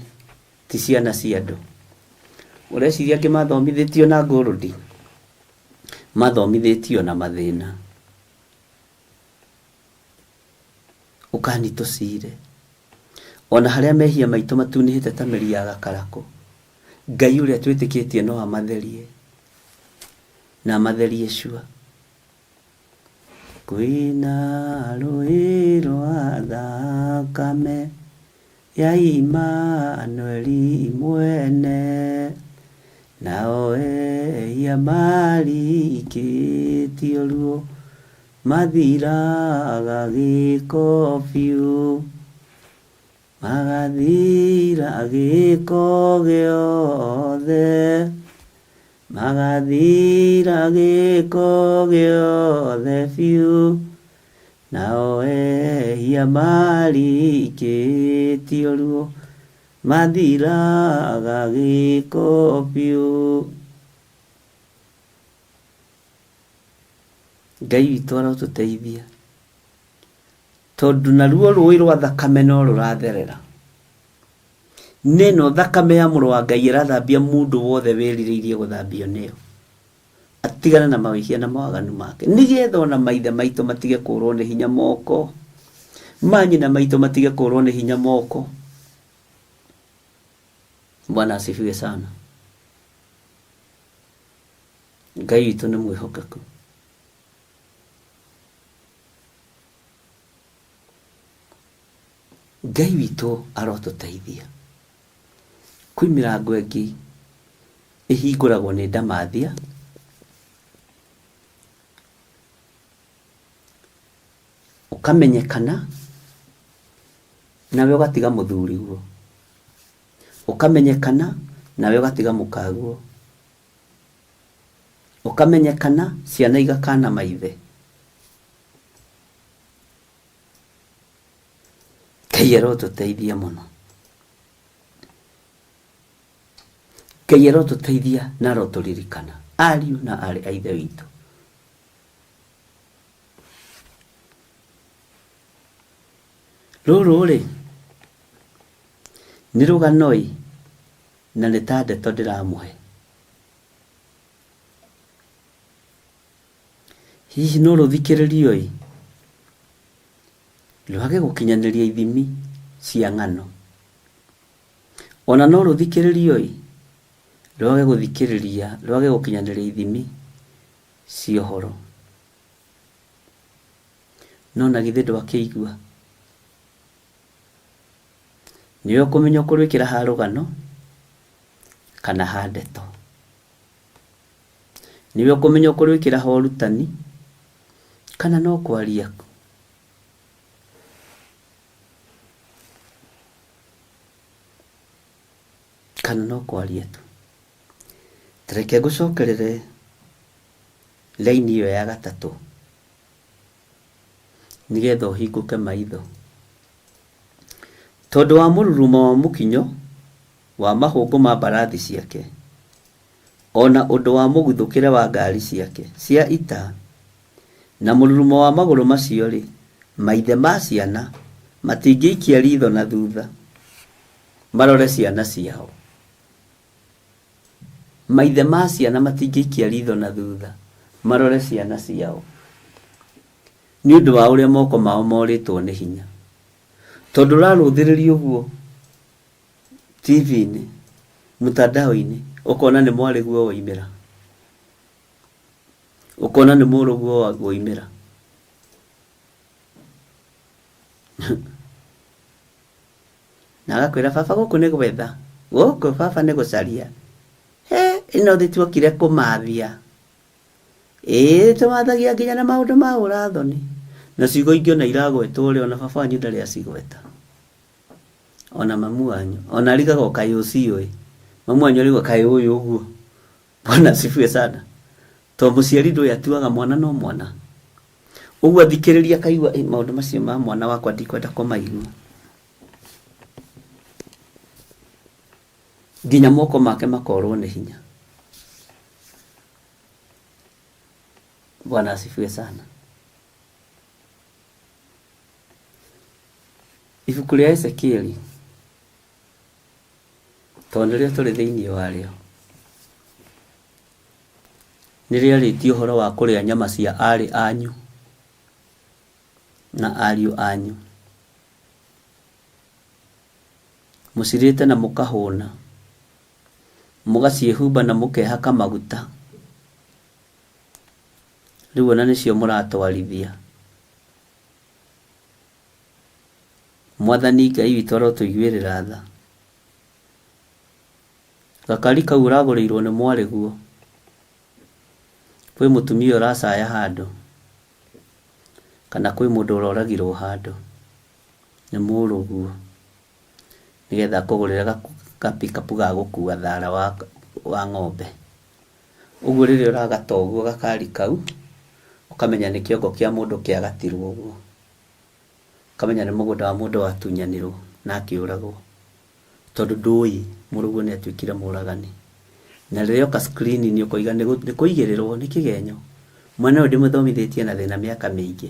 ti ciana cia andũ? Ũreciria angĩ mathomithĩtio na ngũrũdi? Mathomithĩtio na mathĩna. Ũkani tũcire. Ona harĩa mehia maitũ matunĩhĩte ta mĩri ya gakarakũ, Ngai ũrĩa twĩtĩkĩtie no amatherie na amatherie cua. Kwĩna rũĩ rwa thakame ya Imanueli mwene, nao ehia marikĩtio ruo mathiraga gĩko biũ, magathira gĩko gĩothe, magathira gĩko gĩothe biũ, nao ehia marikĩtio ruo mathiraga gĩko biũ. Ngai witũ arotũteithia. Tondũ naruo rũĩ rwa thakame no rũratherera. Nĩ ĩno thakame ya mũrũ wa Ngai ĩrathambia mũndũ wothe wĩrirĩirie gũthambio nĩyo. Atigane na mawĩhia na mawaganu make. Nĩgetha ona maithe maitũ matige kũrwo nĩ hinya moko. Manyina maitũ matige kũrwo nĩ hinya moko. Bwana asifiwe sana. Ngai witũ nĩ mwĩhokeku. Ngai witũ arotũteithia. Kwĩ mĩrango ĩngĩ ĩhingũragwo nĩ ndamathia, ũkamenyekana nawe ũgatiga mũthuriguo, ũkamenyekana nawe ũgatiga mũkaguo, ũkamenyekana ciana igakana maithe. Ngai arotũteithia mũno. Ngai arotũteithia na arotũririkana ariũ na aarĩ a Ithe witũ. Rũrũ rĩ, nĩ rũgano-ĩ, na nĩ ta ndeto ndĩramũhe. Hihi no rũthikĩrĩrio-ĩ, rwage gũkinyanĩria ithimi cia ng'ano? Ona no rũthikĩrĩrio-ĩ, rwage gũthikĩrĩria, rwage gũkinyanĩria ithimi cia ũhoro? No na githĩ ndwakĩigua? Nĩwe ũkũmenya ũkũrwĩkĩra ha rũgano kana ha ndeto. Nĩwe ũkũmenya ũkũrwĩkĩra ha ũrutani kana no kwaria. Kana no kwaria tu. Ta reke ngũcokerere raini ĩyo ya gatatũ nĩgetha ũhingũke maitho. Tondũ wa mũrurumo wa mũkinyo wa mahũngũ ma mbarathi ciake, o na ũndũ wa mũguthũkĩre wa ngari ciake cia ita, na mũrurumo wa magũrũ macio-rĩ, maithe ma ciana matingĩikia riitho na thutha marore ciana ciao. Maithe ma ciana matingĩikia riitho na thutha marore ciana ciao, nĩ ũndũ wa ũrĩa moko mao morĩtwo nĩ hinya. Tondũ ũrarũthĩrĩria ũguo TV-inĩ, mtandao-inĩ, ũkona nĩ mwarĩguo woimĩra, ũkona nĩ mũrũguo woimĩra. Na agakwĩra baba gũkũ nĩ gwetha, gũkũ baba nĩ gũcaria. He, ĩno thĩ tuokire kũmathia. Ĩĩ tũmathagia nginya na maũndũ ma ũra thoni. Na ciugo ingĩ ona iragwetwo rĩ, ona baba wanyu ndarĩ acigweta. Ona mamu wanyu. Ona arigagwo kaĩ ũciũĩ. Mamu wanyu arigagwo kaĩ ũĩ ũguo. Bwana asifiwe sana. To mũciari ndũĩ atuaga mwana no mwana. Ũguo athikĩrĩria akaigua, "Ĩ, maũndũ macio ma mwana wakwa ndikwenda kũmaigua. Nginya moko make makorwo nĩ hinya. Bwana asifiwe sana. Ibuku rĩa Ezekieli tondũ nĩrĩo tũrĩ thĩinĩ warĩo nĩ rĩarĩtie ũhoro wa kũrĩa nyama cia aarĩ anyu na ariũ anyu. Mũcirĩte na mũkahũna, mũgaciĩhumba na mũkehaka maguta. Rĩu ona nĩcio mũratwarithia. Mwathani Ngai witũ arotũiguĩrĩra tha. Gakari kau ũragũrĩirwo nĩ mwarĩguo, kwĩ mũtumia ũracaya handũ, kana kwĩ mũndũ ũroragirwo handũ nĩ mũrũguo, nĩgetha akũgũrĩre ga pick up ga gũkua thara wa ng'ombe. Ũguo rĩrĩa ũragata ũguo gakari kau, ũkamenya nĩ kĩongo kĩa mũndũ kĩagatirwo ũguo. Ũkamenya nĩ mũgũnda wa mũndũ watunyanirwo na akĩũragwo. Tondũ ndũĩ mũrũguo nĩ atuĩkire mũragani. Na rĩrĩa oka screen-inĩ ũkoiga nĩ kũigĩrĩrwo nĩ kĩgenyo. Mwana ũyũ ndĩmũthomithĩtie na thĩna mĩaka mĩingĩ.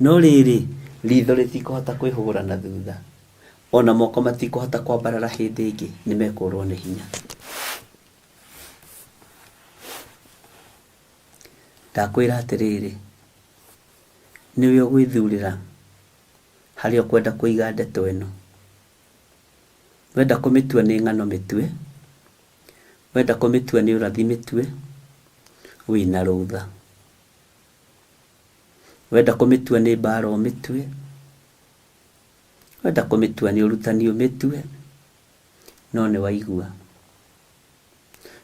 No rĩrĩ, ritho rĩtikũhota kwĩhũgũra na thutha. Ona moko matikũhota kwambarara hĩndĩ ĩngĩ, nĩ mekũrwo nĩ hinya. Ndakwĩra atĩrĩrĩ, nĩwe ũgwĩthurĩra harĩa ũkwenda kũiga ndeto ĩno. Wenda kũmĩtua nĩ ng'ano mĩtue, wenda kũmĩtua nĩ ũrathi mĩtue, wĩna rũtha. Wenda kũmĩtua nĩ mbara ũmĩtue, wenda kũmĩtua nĩ ũrutani ũmĩtue, no nĩ waigua.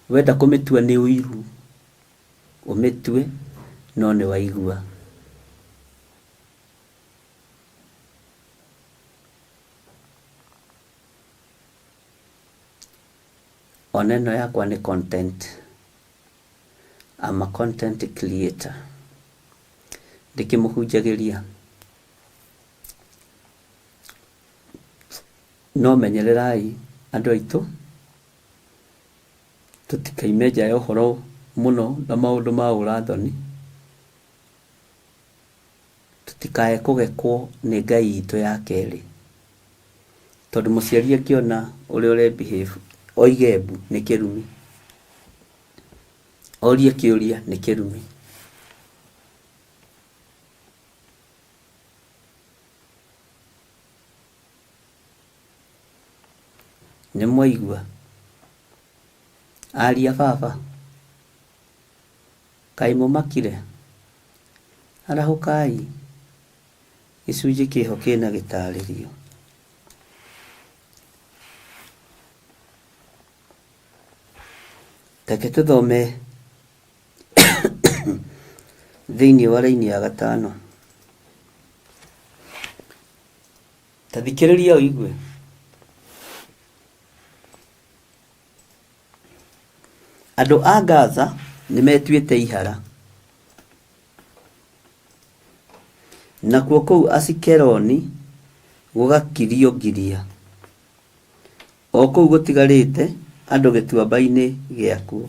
Wenda kũmĩtua nĩ ũiru, ũmĩtue, no nĩ waigua. Ona ĩno yakwa nĩ content. I'm a content creator. Ndĩkĩmũhunjagĩria. No menyererai andũ aitũ, tũtikaime nja ya ũhoro mũno na maũndũ ma ũra thoni. Tũtikae kũgekwo nĩ Ngai itũ ya kerĩ. Tondũ mũciari angĩona ũrĩa ũre behave, oige mbu nĩ kĩrumi. Orie kĩũria nĩ kĩrumi. Nĩ mwaigua? Aria baba, kaĩ mũmakire? Arahũkai, gĩcunjĩ kĩho kĩna gĩtarĩrio. Reke tũthome thĩinĩ wa raini ya gatano. Ta thikĩrĩria ũigue. Andũ a Gaza nĩ metuĩte ihara, nakuo kũu Asikeloni gũgakirio ngiria, o kũu gũtigarĩte andũ gĩtuamba-inĩ gĩakuo.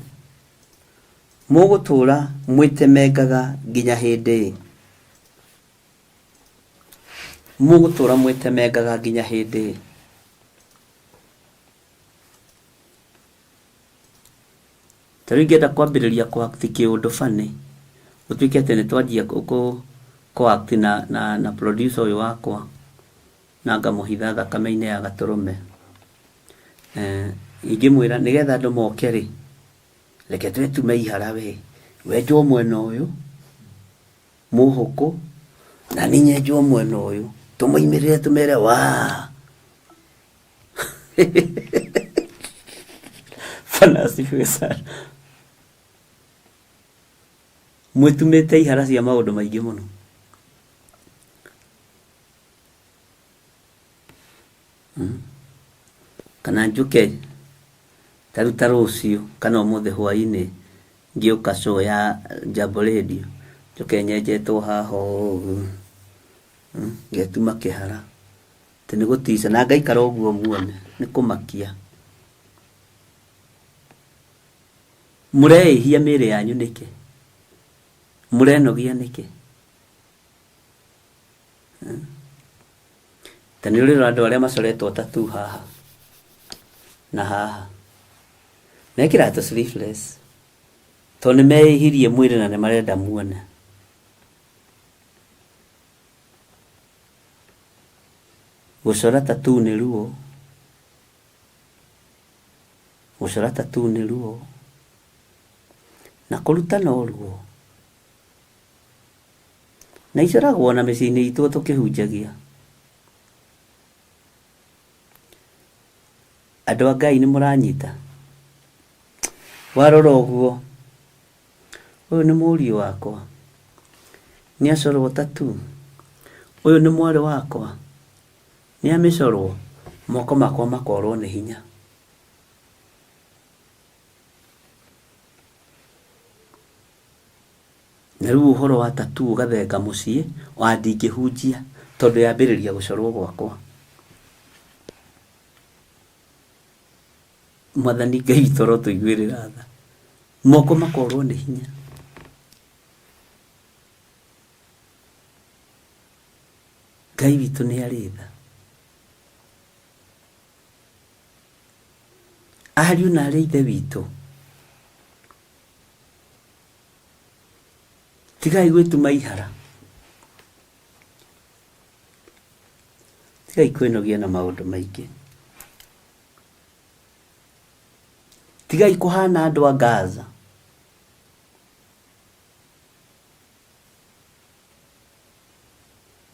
Mũgũtũũra mwĩtemengaga nginya hĩndĩ ĩ? Mũgũtũũra mwĩtemengaga nginya hĩndĩ ĩ? Ta rĩu ingĩenda kwambĩrĩria kũ act kĩũndũ funny, gũtuĩke atĩ nĩ twanjia kũ act na producer ũyũ wakwa, na ngamũhitha thakame-inĩ ya gatũrũme. Ingĩmwĩra nĩgetha andũ moke rĩ, reke twĩtume ihara we, wenjwo mwena ũyũ, mũhũkũ, na niĩ nyenjwo mwena ũyũ, tũmoimĩrĩre tũmere waa. Bwana asifiwe sana. Mwĩtumĩte ihara cia maũndũ maingĩ mũno. Kana njũke ta rĩu ta rũciũ kana ũmũthĩ hwainĩ ngĩũka show ya Jambo Radio. Njoke nyenjetwo haha ũguo, ngetuma kĩhara, atĩ nĩ gũtica na ngaikara ũguo muone, nĩ kũmakia. Mũreĩhia mĩĩrĩ yanyu nĩkĩ? Mũrenogia nĩkĩ? Ta nĩ ũrĩrora andũ arĩa macoretwo tattoo haha na haha. Mekĩraga tũ sleeveless tondũ nĩ meĩhirie mwĩrĩ na nĩ marenda muone. Gũcora tattoo nĩ ruo. Gũcora tattoo nĩ ruo. Na kũruta no ruo. Na icoragwo ona mĩciĩ-inĩ itũ tũkĩhunjagia. Andũ a Ngai nĩ mũranyita? Warora ũguo, ũyũ nĩ mũriũ wakwa, nĩ acorwo tattoo. Ũyũ nĩ mwarĩ wakwa, nĩ amĩcorwo, moko makwa makorwo nĩ hinya. Na rĩu ũhoro wa tattoo ũgathenga mũciĩ, ona ndingĩhunjia tondũ yambĩrĩria gũcorwo gwakwa. Mwathani Ngai witũ arotũiguĩrĩra tha. Moko makorwo nĩ hinya. Ngai witũ nĩ arĩ tha. Ariũ na arĩ ithe witũ, tigai gwĩtuma ihara. Tigai kwĩnogia na maũndũ maingĩ. Tigai kũhana andũ a Gaza.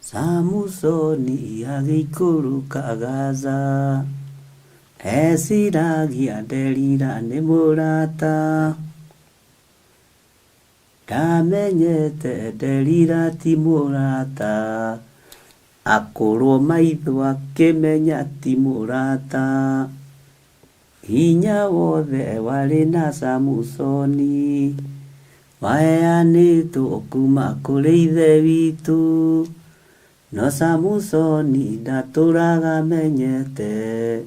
Samusoni agĩikũrũka Gaza, eciragia Delila nĩ mũrata. Ndamenyete Delila ti mũrata, akũrwo maitho akĩmenya ti mũrata. Hinya wothe warĩ na Samusoni, waheanĩtwo kuma kũrĩ Ithe witũ. No Samusoni ndatũraga amenyete.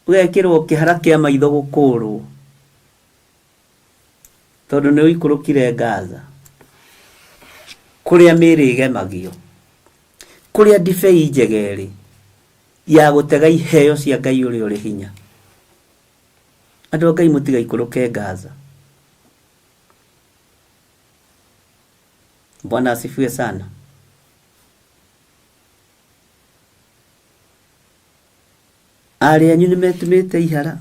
Ũgekĩrwo kĩhara kĩa maitho gũkũrwo tondũ nĩ ũikũrũkire Gaza kũrĩa mĩĩrĩ ĩgemagio, kũrĩa ndibei njega ĩrĩ ya gũtega iheo cia Ngai ũrĩa ũrĩ hinya. Andũ a Ngai mũtigaikũrũke Gaza. Bwana asifiwe sana. Aarĩ anyu nĩ metumĩte ihara,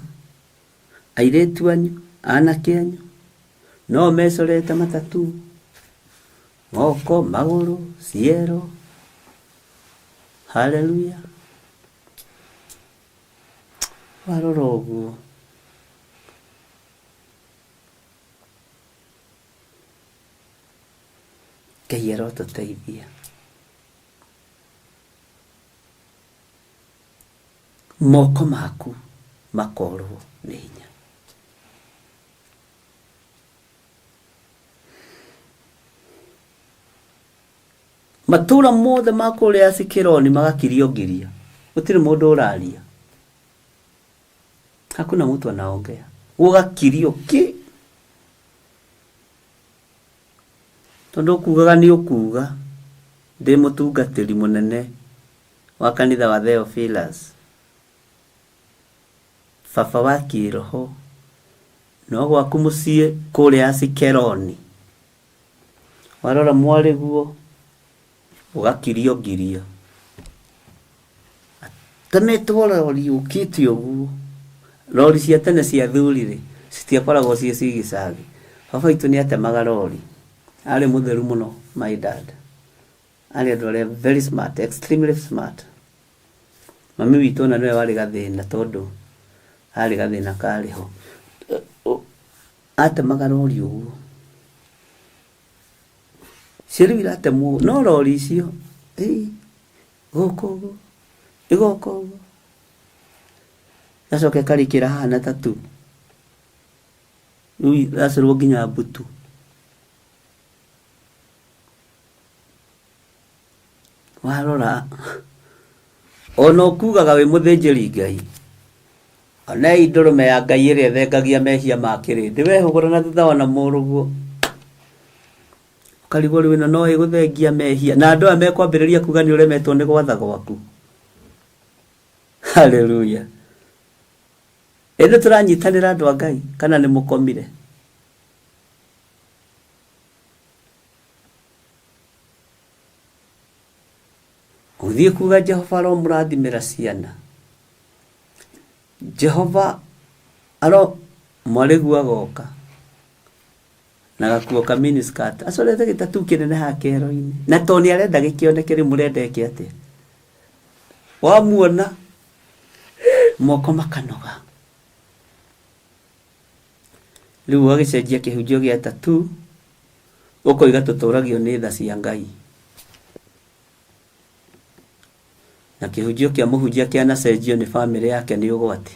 airĩtu anyu, anake anyu, no mecorete matatu, moko, magũrũ, ciero. Haleluya. Warora ũguo, Ngai arotũteithia. Moko maku makorwo nĩ hinya. Matũra mothe ma kũrĩa Ashkeloni magakirio ngiria, gũtirĩ mũndũ ũraria. Hakuna mtu anaongea. Gũgakirio ki. Tondũ ũkugaga nĩ ũkuga ndĩ mũtungatĩri mũnene wa kanitha wa Theophilus, baba wa kĩroho, no gwaku mũciĩ kũrĩa Asikeloni, warora mwarĩguo ũgakirio ngirio. Atemetwo rori yũkĩte ũguo. Rori cia tene cia athuri-rĩ, citiakoragwo ciĩ cigicagi. Baba witũ nĩ atemaga rori. Arĩ mũtheru mũno my dad. Arĩ andũ arĩa very smart, extremely smart. Mami witũ ona nĩwe warĩ gathĩna tondũ harĩ gathĩna karĩ ho. Atemaga rori ũguo. Cio rĩu iratemwo no rori icio, ĩgoka ũguo, ĩgoka ũguo, ĩgacoka ĩkarĩkĩra haha na tattoo. Rĩu iracorwo nginya mbutu. Warora ona ũkugaga wĩ mũthĩnjĩri Ngai, onei ndũrũme ya Ngai ĩrĩa ĩthengagia mehia ma kĩrĩndĩ, wehũgũra na thutha wona mũrũguo ũkarigwo rĩu ĩno no ĩgũthengia mehia, na andũ aya mekwambĩrĩria kuga nĩ ũremetwo nĩ gwatha gwaku. Haleluya! Ĩ nĩ tũranyitanĩra andũ a Ngai kana nĩ mũkomire? Ũthiĩ kuga Jehova aromũrathimĩra ciana. Jehova aro mwarĩguo agoka na gakuo ka miniskirt acorete gĩtatu kĩnene haha kĩero-inĩ na to nĩ arenda gĩkĩoneke rĩu mũrenda eke atĩa wamuona moko makanoga Rĩu ũgagĩcenjia kĩhunjio gĩa tattoo ũkoiga tũtũragio nĩ tha cia Ngai. Na kĩhunjio kĩa mũhunjia kĩanacenjio nĩ bamĩrĩ yake nĩ ũgwati.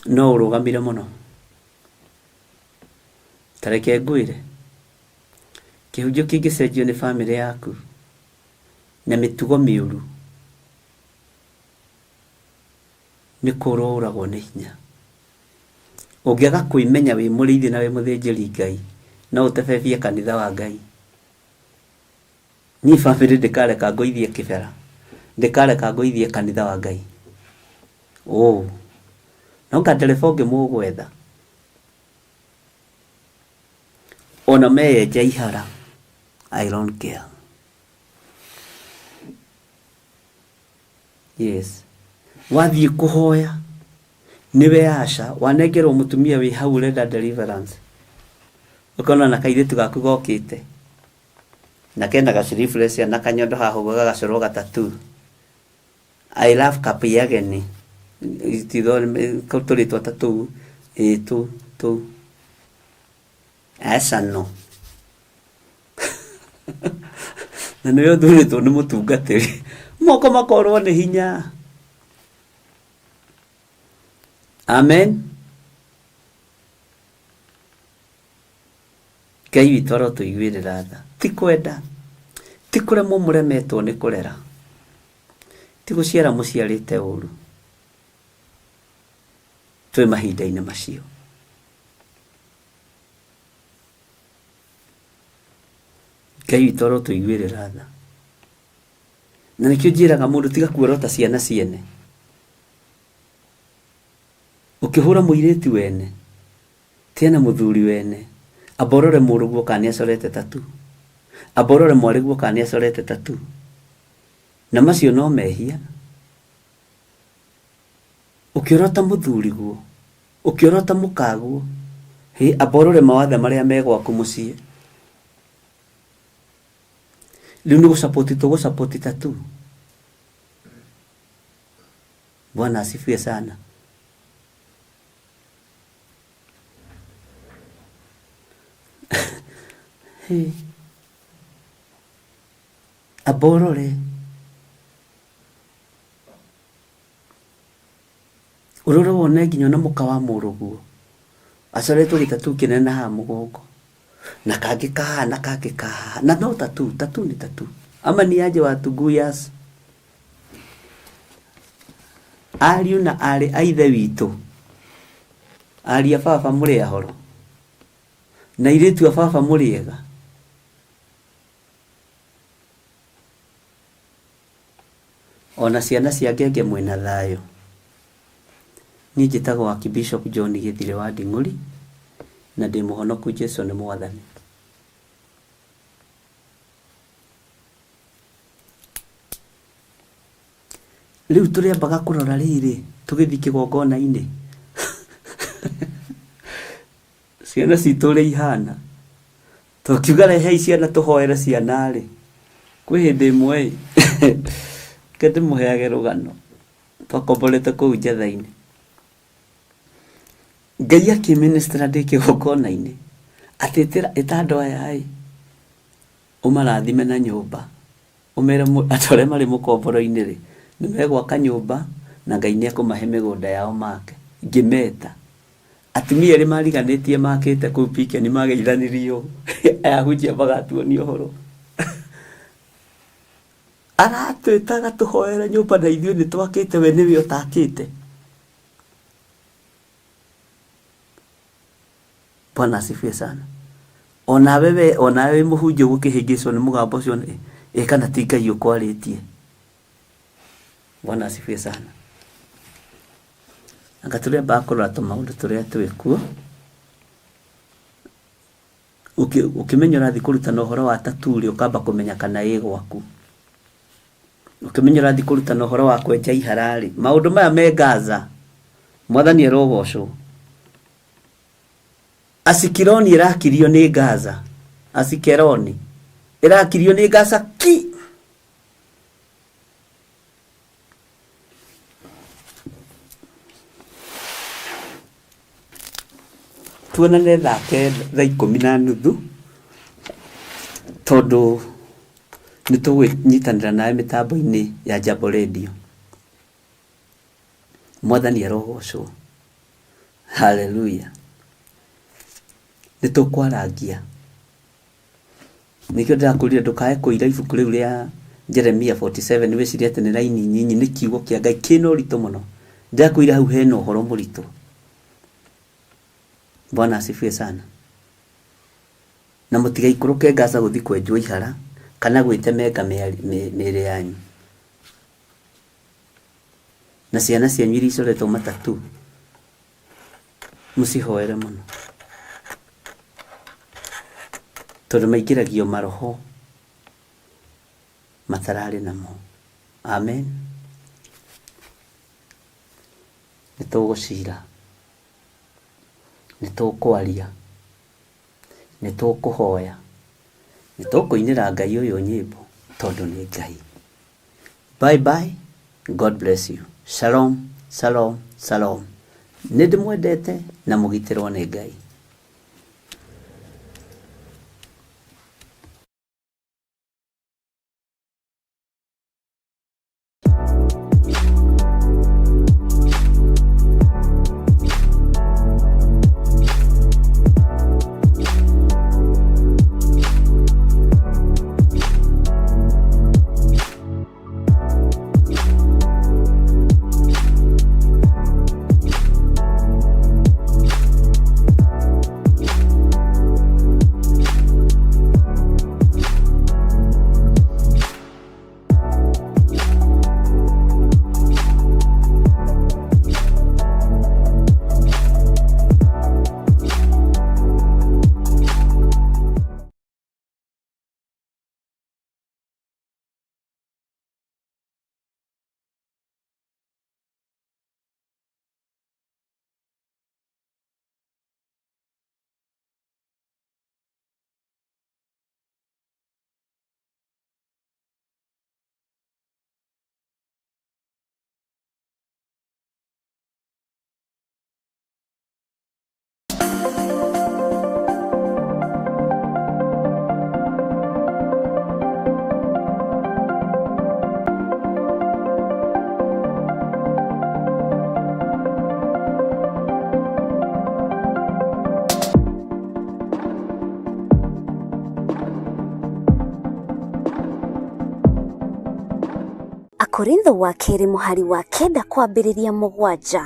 No ũrũgamire mũno. Ta reke ngwĩre, kĩhunjio kĩngĩcenjio nĩ bamĩrĩ yaku na mĩtugo mĩũru nĩ kũũrwo ũragwo nĩ hinya. Ũngĩaga kwĩmenya wĩ mũrĩithi na wĩ mũthĩnjĩri Ngai, no ũtebebie kanitha wa Ngai. Niĩ bamĩrĩ ndĩkareka ngũithie kĩbera, ndĩkareka ngũithie kanitha wa Ngai. Ũũ. No nga ndereba ũngĩ mũgwetha. Ona meyenja ihara, I don't care. Yes. Wathiĩ kũhoya nĩwe aca wanengerwo mũtumia wĩ hau ũrenda deliverance ũkona na kairĩtu gaku gokĩte na kena gaciribrecia na kanyondo haha ũguo gagacorwo gatatu I love cup ya ageni tũrĩtwa ta tũu ĩĩ tũu tũu Aca no. Na nĩwe ũthurĩtwo nĩ mũtungatĩri. Moko makorwo nĩ hinya. Amen. Ngai witũ arotũiguĩrĩra tha. Ti kwenda, ti kũremwo mũremetwo nĩ kũrera, ti gũciara mũciarĩte ũru. Twĩ mahinda-inĩ macio. Ngai witũ arotũiguĩrĩra tha. Na nĩkĩo njĩraga mũndũ tiga kuorota ciana ciene. Ũkĩhũra mũirĩtu wene, tia na mũthuri wene, amba ũrore mũrũguo kana nĩ acorete tattoo. Amba ũrore mwarĩguo kana nĩ acorete tattoo. Na macio no mehia. Ũkĩorota mũthuriguo, ũkĩorota mũkaguo, hĩ amba ũrore mawathe marĩa me gwaku mũciĩ. Rĩu nĩ gũcapoti tũgũcapoti tattoo. Bwana asifiwe sana. Hĩ. Amba ũrore. Ũrore wone nginya ona mũka wa mũrũguo acoretwo gĩtatu kĩnene na haha mũgongo na kangĩ ka haha na kangĩ ka haha na no tatu tatu nĩ tatu ama ni aje watu guyas ariũ na aarĩ a ithe witũ ariũ a baba mũrĩ ahoro na airĩtu a baba mũrĩ ega Ona ciana cia ngenge mwĩna thayũ? Niĩ njĩtagwo Archbishop John Gĩthirĩ wa Nding'ũri na ndĩ mũhonoku Jesũ nĩ Mwathani. Rĩu tũrĩambaga kũrora rĩrĩ tũgĩthiĩ kĩgongona-inĩ ciana citũ ũrĩa ihana. Tũkiuga rehei ciana tũhoere ciana-rĩ, kwĩ hĩndĩ ĩmwe-ĩ, reke ndĩmũheage rũgano, twakomborete kũu Njetha-inĩ. Ngai akĩmĩnĩcitĩra ndĩ kĩgongona-inĩ, atĩ ĩta andũ aya-ĩ, ũmarathime na nyũmba, ũmere andũ arĩa marĩ mũkomboro-inĩ-rĩ, nĩ megwaka nyũmba na Ngai nĩ ekũmahe mĩgũnda yao make. Ngĩmeta. Atumia erĩ mariganĩtie makĩte kũu Piken mageithanirio aya ahunjia magatuonia ũhoro. Aratwĩtaga tũhoere nyũmba na ithuĩ nĩ twakĩte we nĩwe ũtakĩte. Bwana asifiwe sana. Onawe we onawe wĩ mũhunjia ũgũkĩhĩngĩcwo nĩ mũgambo ũcio ĩ kana ti Ngai ũkwarĩtie. Bwana asifiwe sana. Anga tũrĩambaga kũrora tũmaũndũ tũrĩa twĩ kuo. Ũkĩmenya ũrathiĩ kũrutana ũhoro wa tattoo rĩ, ũkamba kũmenya kana ĩ gwaku. Ũkĩmenya ũrathiĩ kũrutana ũhoro wa kwenja ihara rĩ, maũndũ maya me Gaza, Mwathani arogocwo. Asikironi ĩrakirio nĩ Gaza. Asikeroni ĩrakirio nĩ Gaza ki. Tuonane thaa kenda thaa ikũmi na nuthu tondũ nĩ tũgũnyitanĩra nawe mĩtambo-inĩ ya Jambo Radio. Mwathani arogocwo. Haleluya. Nĩ tũkwarangia. Nĩkĩo ndĩrakwĩrire ndũkae kũira ibuku rĩu rĩa Jeremia 47 wĩcirie atĩ nĩ raini nyinyi, nĩ kiugo kĩa Ngai kĩna ũritũ mũno. Ndĩrakwĩrire hau hena ũhoro mũritũ. Bwana asifiwe sana. Na mũtigaikũrũke Gaza gũthiĩ kwenjwo ihara kana gwĩtemenga mĩĩrĩ yanyu. Na ciana cianyu iria icoretwo matatu mũcihoere mũno. Tondũ maingĩragio maroho matararĩ namo. Amen. Nĩ tũgũcira, nĩ tũkwaria, nĩ tũkũhoya, nĩ tũkũinĩra Ngai ũyũ nyĩmbo tondũ nĩ Ngai. Bye bye, God bless you. Shalom, shalom, shalom. Nĩ ndĩmwendete na mũgitĩrwo nĩ Ngai. Akorintho wa kerĩ mũhari wa kenda kwambĩrĩria mũgwanja.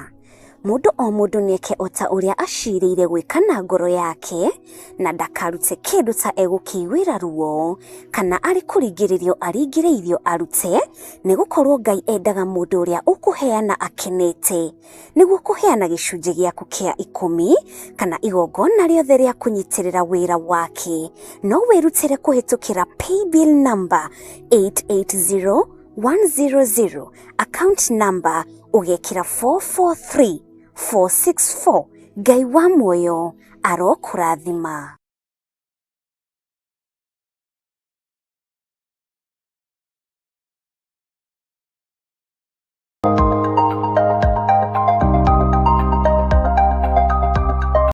Mũndũ o mũndũ nĩeke o ta ũrĩa acirĩire gwĩka na ngoro yake, na ndakarute kĩndũ ta egũkĩiguĩra ruo, kana arĩ kũringĩrĩrio aringĩrĩirio arute, nĩgũkorwo Ngai endaga mũndũ ũrĩa ũkũheana akenete. Nĩguo kũheana gĩcunjĩ gĩaku kĩa ikũmi, kana igongona rĩothe rĩa kũnyitĩrĩra wĩra wake, no wĩrutĩre kũhĩtũkĩra paybill number 880100, account number ũgekĩra 443464. Ngai wa muoyo arokũrathima.